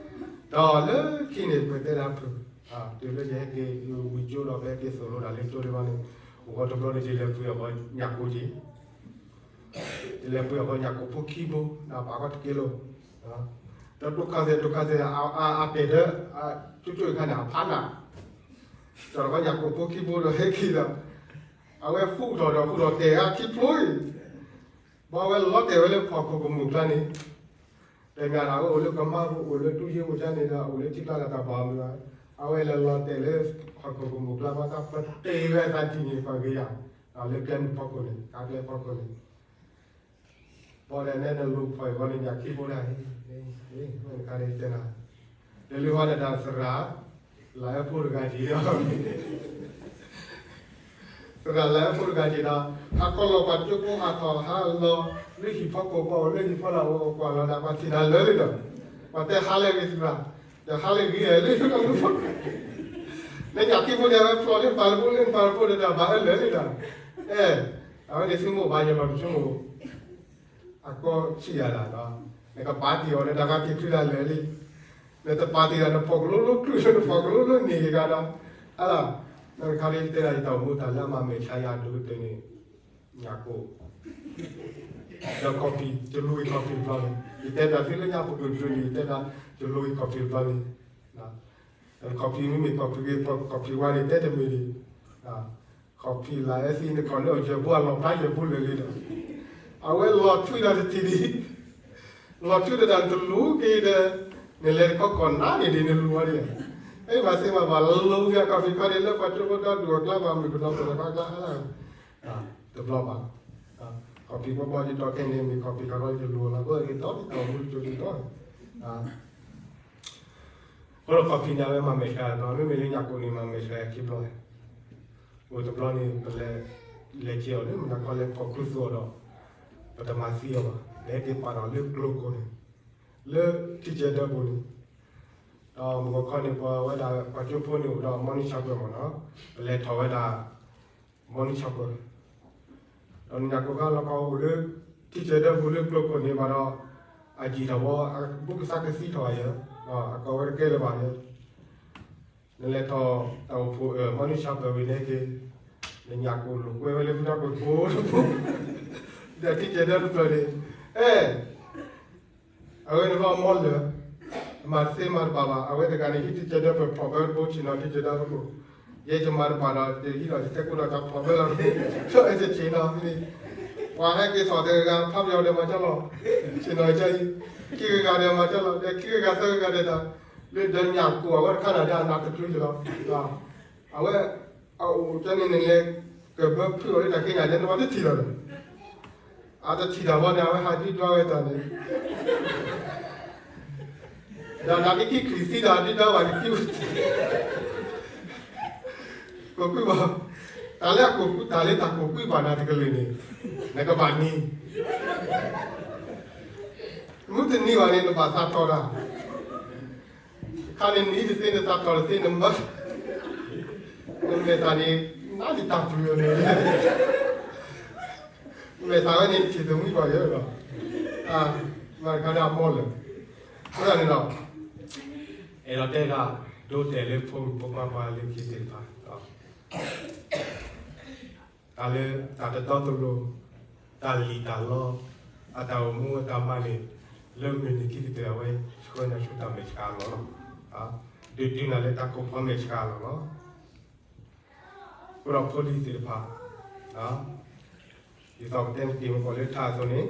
ယါန့ၣ်, ဒီးလၢခံန့ၣ် ပတဲဒၣ်ဖုၣ်, တုၤလၢယဟဲက့ၤဝံၤကၠိဒီး ပဟဲက့ၤသိၣ်လိဒၣ်လၢကၠိဒံးဘၣ်န့ၣ်, ဂီၤတဘျီန့ၣ် ယလဲၤပှ့ၤအီၣ်ညၣ်ကိၢ်က့ၤ ယလဲၤပှ့ၤအီၣ်ညၣ်ကိၢ်ဖိခံဘိ, ပာ်ခီတက့လိာ်, ဒီးဒိၣ်ခါသဲးဒိၣ်ခါသဲး အတဲာ်ဒီး, ကၠိကၠိအခါန့ၣ် အဖးနး, ဒီးညၣ်ကိၢ်ဖိခံဘိဒီးဟဲက့ၤဒီး, အဝဲဃူထီၣ်ဒီးဃူထီၣ်တဲာ်ဂၤခံဖျိအံၤ, ဘၣ်ဝဲလီၤတဲာ်ဝဲလၢဖီခိၣ်ကမူၣ်ကျါန့ၣ်, တမ့ၢ်ဒၣ်အိၣ်လၢကမါပူၤ အိၣ်လၢတူၢ်ယ့ၢ်ဝဲဒၣ်န့ၣ်ဒီး အိၣ်လၢထံကျါလၢတၢ်ဘၣ်မုာ်, အဝဲလဲၤလီၤတဲာ်လၢဖီခိၣ်ကမူၣ်ကျါ ဘၣ်တၢ်ပတဲာ်ဝဲအသးတံၢ်န့ၣ် ပှၤဂ့ၤယၤ, လၢကျဲမုၢ်ဖီခိၣ်န့ၣ် ကါကျဲဖီခိၣ်န့ၣ် ပီၣ်ဒီးနဲနလူၤဖီၣ်အံၤဂီၢ်န့ၣ် ညၣ်ခံဘိဒၣ်, ဝဲနခါန့ၣ်တဲနၤ, ဒီးလၢဝဲဒၣ်သရၣ်, လၢအဖိတဂၤက့ၤဒီး သရၣ်လၢအဖိတဂၤက့ၤဒီး, ဟးခီလီၤပှၤကၠိဖိဟးထီၣ်ဟးလီၤ, လၢဟံၣ်ဖီခိၣ်ပှၤအိၣ်လၢဟံၣ်ဖီလာ်အိၣ်ကွၢ်လီၤဒၣ်ပှၤထံၣ်နၤလၢာ်လံဒီး, ပှၤတဲဟါလၢဂ့ၤသရၣ်, ဒီးဟါလၢဂ့ၤလၢလၢလၢ, နညၣ်ခံဘိန့ၣ် အဝဲဖျိးလၢနပၤလၢဘိလၢနပၤလၢဘိဒီး ဘၣ်အၢလၢာ်လံဒီး, အဲ, အဝဲန့ၣ်သုမိၢ်ဘၣ်ယလီၤတဆိကမိၣ် အကီဆံးယၤဒၣ်ဒီး, နကပာ်တ့ၢ်အီၤဒီးတၢ်ကီတံာ်ချုးဒၣ်လၢာ်လံ, နတပာ်တ့ၢ်ဒီးနဖီၣ်ကလိလိချုး နဖီၣ်ကလိလိန့ၢ်က့ၤဂၤဒီး, အလၢ, နခါဒ်တဲဒၣ်ယတၢ်အိၣ်မူတၢ်လၢအမၤမဲာ်ဆှးယၤဒိၣ်ကတၢၢ်န့ၣ်, ညၣ်ကိၢ်, ဒီး coffee ယလူၤအံၤ coffee တဘျီန့ၣ်, ယတဲတၢ်သ့လၢညါပူၤကွံာ်တဘျီန့ၣ် ယတဲဒၣ်, ယလူၤအံၤ coffee တဘျီန့ၣ် coffee မ့မ့ၢ် coffee ဂ့ၤ coffee ဝါန့ၣ် တဲတမ့ၢ်ဒံး, coffee လၢအသံနခီၣ်လၢအယဲၢ်ဘိအလီၢ်ဖျါယဲၢ်ဘိလၢာ်လံဒီး, အဝဲလီၤထွံဒီးတထံၣ်ဒံး, လီၤထွံဒီးတၢ်တလူၤက့ၤဒီး, နလဲၤတခီကီၢ်နါန့ၣ်ဒ်နလူၤဝဲဒၣ်, အဲဘၣ်သ့ၣ်မၤဘၣ်လီၤဝဲ coffee ခီဒ်လၢပှၤကၠိဖိဒီဒူၣ်အကျါ ပှၤမုၣ်ကနီၤဖိတဖၣ်ကျါ တဘျီဘၣ်, coffee ဘီဘီယတီခဲန့ၣ် မ့ၢ် coffee ခီခီယလူၤလီၤ ဘၣ်ဂ့ၤဒီးတၢ်အိၣ်မူတကၠိဒ်ဒီး အဃိဒီး coffee န့ၣ် အဝဲမၤမဲာ်ဆှးဒီး မ့မ့ၢ်လၢညၣ်ကိၢ်န့ၣ် မၤမဲာ်ဆှးခံဘျီ, အိၣ်တဘျီန့ၣ် ပလဲၤ, လဲၤက့ၤအီၤလၢမနၤခီလဲၤဖီၣ်ခူသူၣ်အီၤဒီး, ပတမၤသံအီၤဘၣ်, လဲၤက့ၤပာ်ဒီးလၢကျိခိၣ်န့ၣ်, လၢထံကဲဒၢပူၤန့ၣ်, ဒီးမုၢ်ဂီၤခီန့ၣ် ပဝဲဒၣ်ပှၤကၠိဖိန့ၣ်အိၣ်ဒီး morning shower မ့ၢ်နီၤ, ပလဲၤထီၣ်ဝဲဒၣ် morning shower ဒီးနညၣ်ကိၢ်ခါလီၤကီအိၣ်လၢ ထံဆၢဒၢပူၤလၢကျိခိၣ်န့ၣ်ဘၣ်ဒီး အယံာ်ထီၣ်ဘီ အဘူးကသါကသံထီၣ်ယဲ, အကီဝဲတကဲလၢၤဘၣ်ယဲ, နလဲၤထီၣ်တၢ်အိၣ်ဖှိၣ် မီနုၡါပၢၢ်ဝံၤန့ၣ်က့ၤ, နညၣ်ကိၢ်လိာ်ကွဲဝဲလၢမုၢ်နၤကိၢ်တဘိတဘိ, ဒီးထံဆၢဒၢတဖျၢၣ်န့ၣ်, အဲ အဝဲန့ၣ်ဘၣ်မီလၢာ်, မၤတသ့မၤတဘၣ်ဘၣ်, အဝဲတဂၤန့ၣ် ဟံးထံဆၢဒၢဖျိးဘၢတဘိ ဆ့ၣ်နီၤထံဆၢဒၢဖျိး, ယဲယမၤတဘၣ်ဒီး ယဟံးလီၤယသဲကိးဒီးတၢ်ဖျိးဘၢလီၤ, အဲၣ်ဆ့ၣ်နီၤ, ပှၤဟဲက့ၤထီၣ်တဂၤဂၤ ဖးပယီၤဒီးမၤကၠီလီၤ, ဆ့ၣ်နီၤကၠီအံၤ, ခံဂၤဂၤဒီးမၤကၠီလီၤ, ဒီးခံဂၤဂၤသၢဂၤဂၤဒီးတၢ်, လၢဒီးညၣ်ကိၢ်အဝဲတခါန့ၣ်ဒီးအနးတချုးယလီၤ, အဝဲ အအိၣ်ကဲန့ၣ်န့ၣ်လဲၤ ကဘၢဖုးအီၤလၢတၢ်က့ညါဒဲးန့ၣ် ပှၤတထံၣ်လီၤဒီး, အတထံၣ်တၢ်ဘီန့ၣ် အဝဲဟးဒုးဒွါဝဲတၢ်န့ၣ်, ဒီးနၤတခံချံၣ်သံဒီးဒုးဒွါဘၣ်တခံ, ကိးကွံာ်ဘၣ်, တၢ်လၢအကိးကွံာ် တၢ်လၢတၢ်ကိးကွံာ်ဘၣ်နၤတကလုာ်န့ၣ်, နကဘၣ်နံၤ, မုၢ်တနံၤဘၣ်န့ၣ် နဘၣ်သးတီၤတၢ် ခါန့ၣ်နံၤတသ့ နသးတီၤတသ့ နမၤ, နမဲာ်သၣ်န့ၣ် နးလံတၢ်ပျုၤန့ၣ်, မဲာ်သၣ်ဝဲန့ၣ် ထံၣ်သမံပှၤယဲလီၤ, မၤတခါဒၣ်အမီလၢာ်, အဃိသတးန့ၣ်ဒီး, အဲၣ်ဒိးတဲဒၣ် ဒိတဲာ်လၢဖိမုၣ်ဖိခွါပှၤလၢခံသ့ၣ်တဖၣ် တၢ်လၢတၢ်တတီတလိၤ, တၢ်လံၣ်တၢ်လီ, အတၢ်အိၣ်မူအတၢ်မၤန့ၣ်, လၢမုၢ်နံၤခံကတၢၢ်အဝဲ ဆှၢနၤဆူတၢ်မဲာ်ဆှးအလီၢ်လီၤ. ဒုးဒုးနၤလၢတၢ်ကိးဖီမဲာ်ဆှးအလီၢ်လီၤ. အဃိဒီးဖိလံၤသ့ၣ်တဖၣ်, ဒ်သိးပတဲနတ့ၢ်မကီၢ်လၢထါအသိးန့ၣ်,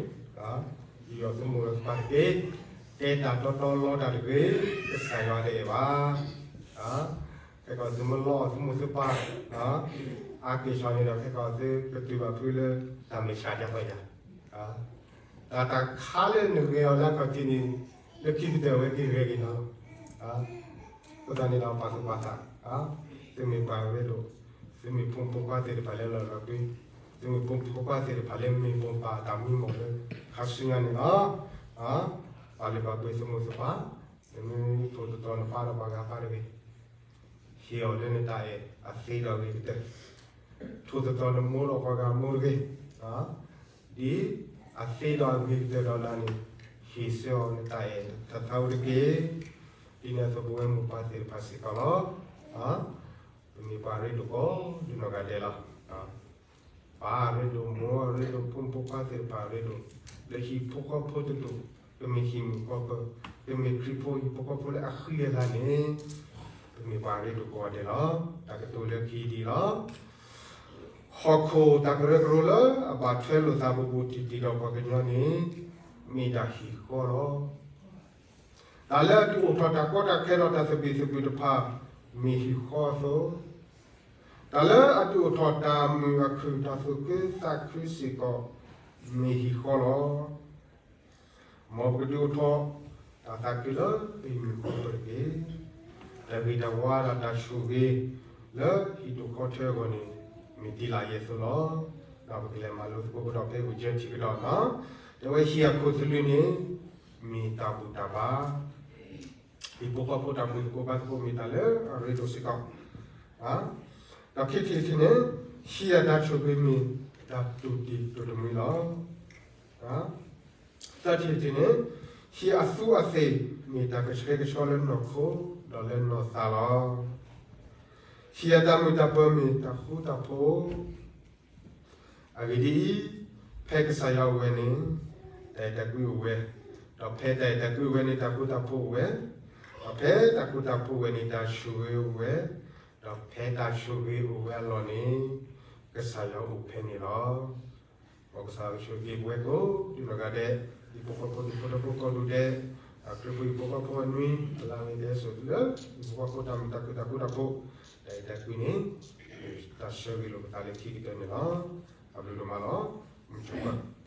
ယွၤသုမိၢ်လီၤသပှၢ်တက့ၢ်, တဲတၢ်တီတီလီတၢ်တဂ့ၤ, ကစၢ်ယွၤတအဲၣ်ဘၣ်. ခဲကီးသုမ့ၢ်လီအီၤသုမိၢ်သုပၢ်, အါက့ၤဆီန့ၣ်ဒီး ခဲကီးသုကတုၤဘၣ်ဖုလၢတၢ်မဲာ်ဆှးဒ်သိးယၤ, တၢ်တခါလၢနဂဲၤအီၤလၢအခီၣ်ထံးန့ၣ်, လၢခံကတၢၢ်ဝဲက့ၤဂဲၤက့ၤနီၤလီၤ. အဃိသတးန့ၣ်ဒီးပာ်သူၣ်ပာ်သး, သုမ့ၢ်ပှၤရ့ဒိၣ်, သုမ့ၢ်ဖိမုၣ်ဖိခွါသ့ၣ်တဖၣ်လၢလီၤလီၤကွံ, သုမ့ၢ်ဖိမုၣ်ဖိခွါသ့ၣ်တဖၣ်လၢမ့ၢ်မိၢ်ပၢ်တၢ်မံမီၢ်လၢခါဆူညါန့ၣ်လီၤ. ပာ်လုၢ်ပာ်ပှ့ၤသုမိၢ်သုပၢ်, နမ့ၢ်ထိၣ်သတြီၤနပၢ်ဒီးပှၤဂၤပၢ်တဂ့ၤ, ဟ့ၣ်အီၤလၢနတၢ်အဲၣ်အသ့ဒီးအဂ့ၤကတၢၢ်, ထိၣ်သတြီၤနမိၢ်ဒီးပှၤဂၤမိၢ်တဂ့ၤ, ဒ်အသ့ဒီးအဂ့ၤကတၢၢ်ဒီးနၤန့ၣ်, ဟ့ၣ်ဆၢအီၤနတၢ်အဲၣ်တၢ်သးဝံၣ်တက့ၢ်. ဒ်န့ၣ်အသိးပဝဲမိၢ်ပၢ်သ့ၣ်တဖၣ်စ့ၢ်ကီးလီၤ. ပမ့ၢ်ပှၤရ့ဒိၣ်ကိးဒ်နီၢ်ဂၤဒဲးလီၤ. ပၢ်ရ့ဒိၣ်, မိၢ်ရ့ဒိၣ်, ဖိမုၣ်ဖိခွါသ့ၣ်တဖၣ်ရ့ဒိၣ်, လၢဟံၣ်ဖိဃီဖိတဒူၣ်, ပမ့ၢ်ဟံၣ်မုၣ်ဃီဖိ, ပမ့ၢ်ခရံာ်ဖိဟံၣ်ဖိဃီဖိလၢအဃံအလၤန့ၣ်, ပမ့ၢ်ပှၤရ့ဒိၣ်ကိးဂၤဒဲးလီၤ. တၢ်ကတိၤလၢခံဒ်အံၤလီၤ. ဟီၣ်ခိၣ်တၢ်ကရၢကရိလၢအဘၣ်ထွဲလိာ်သးဘူးဘူးတံၢ်တံၢ်ဒီးပှၤကညီန့ၣ်, မ့ၢ်ဒၣ်ဟံၣ်ဃီလီၤ. တၢ်လၢအဒုးအိၣ်ထီၣ်တၢ်ကီတၢ်ခဲဒီးတၢ်သဘံၣ်သဘုၣ်တဖၣ်, မ့ၢ်ဟံၣ်ဃီအသိး, တၢ်လၢအဒုးအိၣ်ထီၣ်တၢ်မုာ်အခုၣ်တၢ်သူၣ်ခုသးခုစ့ၢ်ကီး, မ့ၢ်ဟံၣ်ဃီလီၤ. မ်ပကဒုးအိၣ်ထီၣ်တၢ်သးခုလၢပဟံၣ်မုၢ်ဃီပၢၤတက့ၢ်. တၢ်ဂ့ၤတၢ်ဝါဒီးတၢ်ဆိၣ်ဂ့ၤလၢဟံၣ်ဒိၣ်ဃီထၢအဂီၢ်န့ၣ်, မ့ၢ်ဒ်လာ်အံၤအသိးလီၤ. ဒီးပကလဲၤမၤလိသကိးကဒီးဖဲဧိၤကၢထံကဒီး, တဲဝဲဟံၣ်အခိၣ်သလုးန့ၣ်, မ့ၢ်တၢ်ဘူၣ်တၢ်ဘါ ဟံၣ်ဖိဃီဖိတၢ်ဘူၣ်သကိးဘါသကိးမ့ၢ်တၢ်လၢအရ့ဒိၣ်စ့ၢ်ကီး. ဒီးခံထံၣ်တထံၣ်န့ၣ်, ဟံၣ်အတၢ်ဆိၣ်ဂ့ၤမ့ၢ်တၢ်တူၢ်တံၢ်တူၢ်တမှံၤလီၤ. သၢထံၣ်တထံၣ်န့ၣ်, ဟံၣ်အသူးအသ့ၣ်မ့ၢ်တၢ်ကဆှဲကဆှီလၢနီၢ်ခိဒီးလၢနီၢ်သးလီၤ. ဟံၣ်အတၢ်မုာ်တၢ်ပၢၤမ့ၢ်တၢ်ဃူတၢ်ဖိး အဂ့ၢ်ဒ်အံၤ, ဖဲကစၢ်ယွၤအိၣ်ဝဲန့ၣ်, တၢ်အဲၣ်တၢ်ကွံအိၣ်ဝဲ, ဒီးဖဲတၢ်အဲၣ်တၢ်ကွံအိၣ်ဝဲန့ၣ် တၢ်ဃူတၢ်ဖိးအိၣ်ဝဲ, ဒီးဖဲတၢ်ဃူတၢ်ဖိးအိၣ်ဝဲန့ၣ် တၢ်ဆိၣ်ဂ့ၤအိၣ်ဝဲ, ဒီးဖဲတၢ်ဆိၣ်ဂ့ၤအိၣ်ဝဲအလီၢ်န့ၣ်, ကစၢ်ယွၤအိၣ်ဖဲန့ၣ်လီၤ. မ်ကစၢ်ယွၤဆိၣ်ဂ့ၤပဝဲကိးဒ်နီၢ်ဂၤဒဲး, ဒ်ဖိဃီဖိဒ်ဖိဒိၣ်ဖိကိးဒူၣ်ဒဲး, ခရံာ်ဖိဟံၣ်ဖိဃီဖိအနွံ, အလါမ့ၢ်ဒဲးစိၤလၢ, ဟံၣ်ဖိဃီဖိတၢ်မုာ်တၢ်ခုၣ်တၢ်ဃူတၢ်ဖိး, တၢ်အဲၣ်တၢ်ကွံန့ၣ်, တၢ်ဆၢဂ့ၤလိာ်ပသးလၢခံကတၢၢ်န့ၣ်လီၤ. အဘျုးဒိၣ်မးလီၤ. မုၢ်ဆိၣ်ပၢၢ်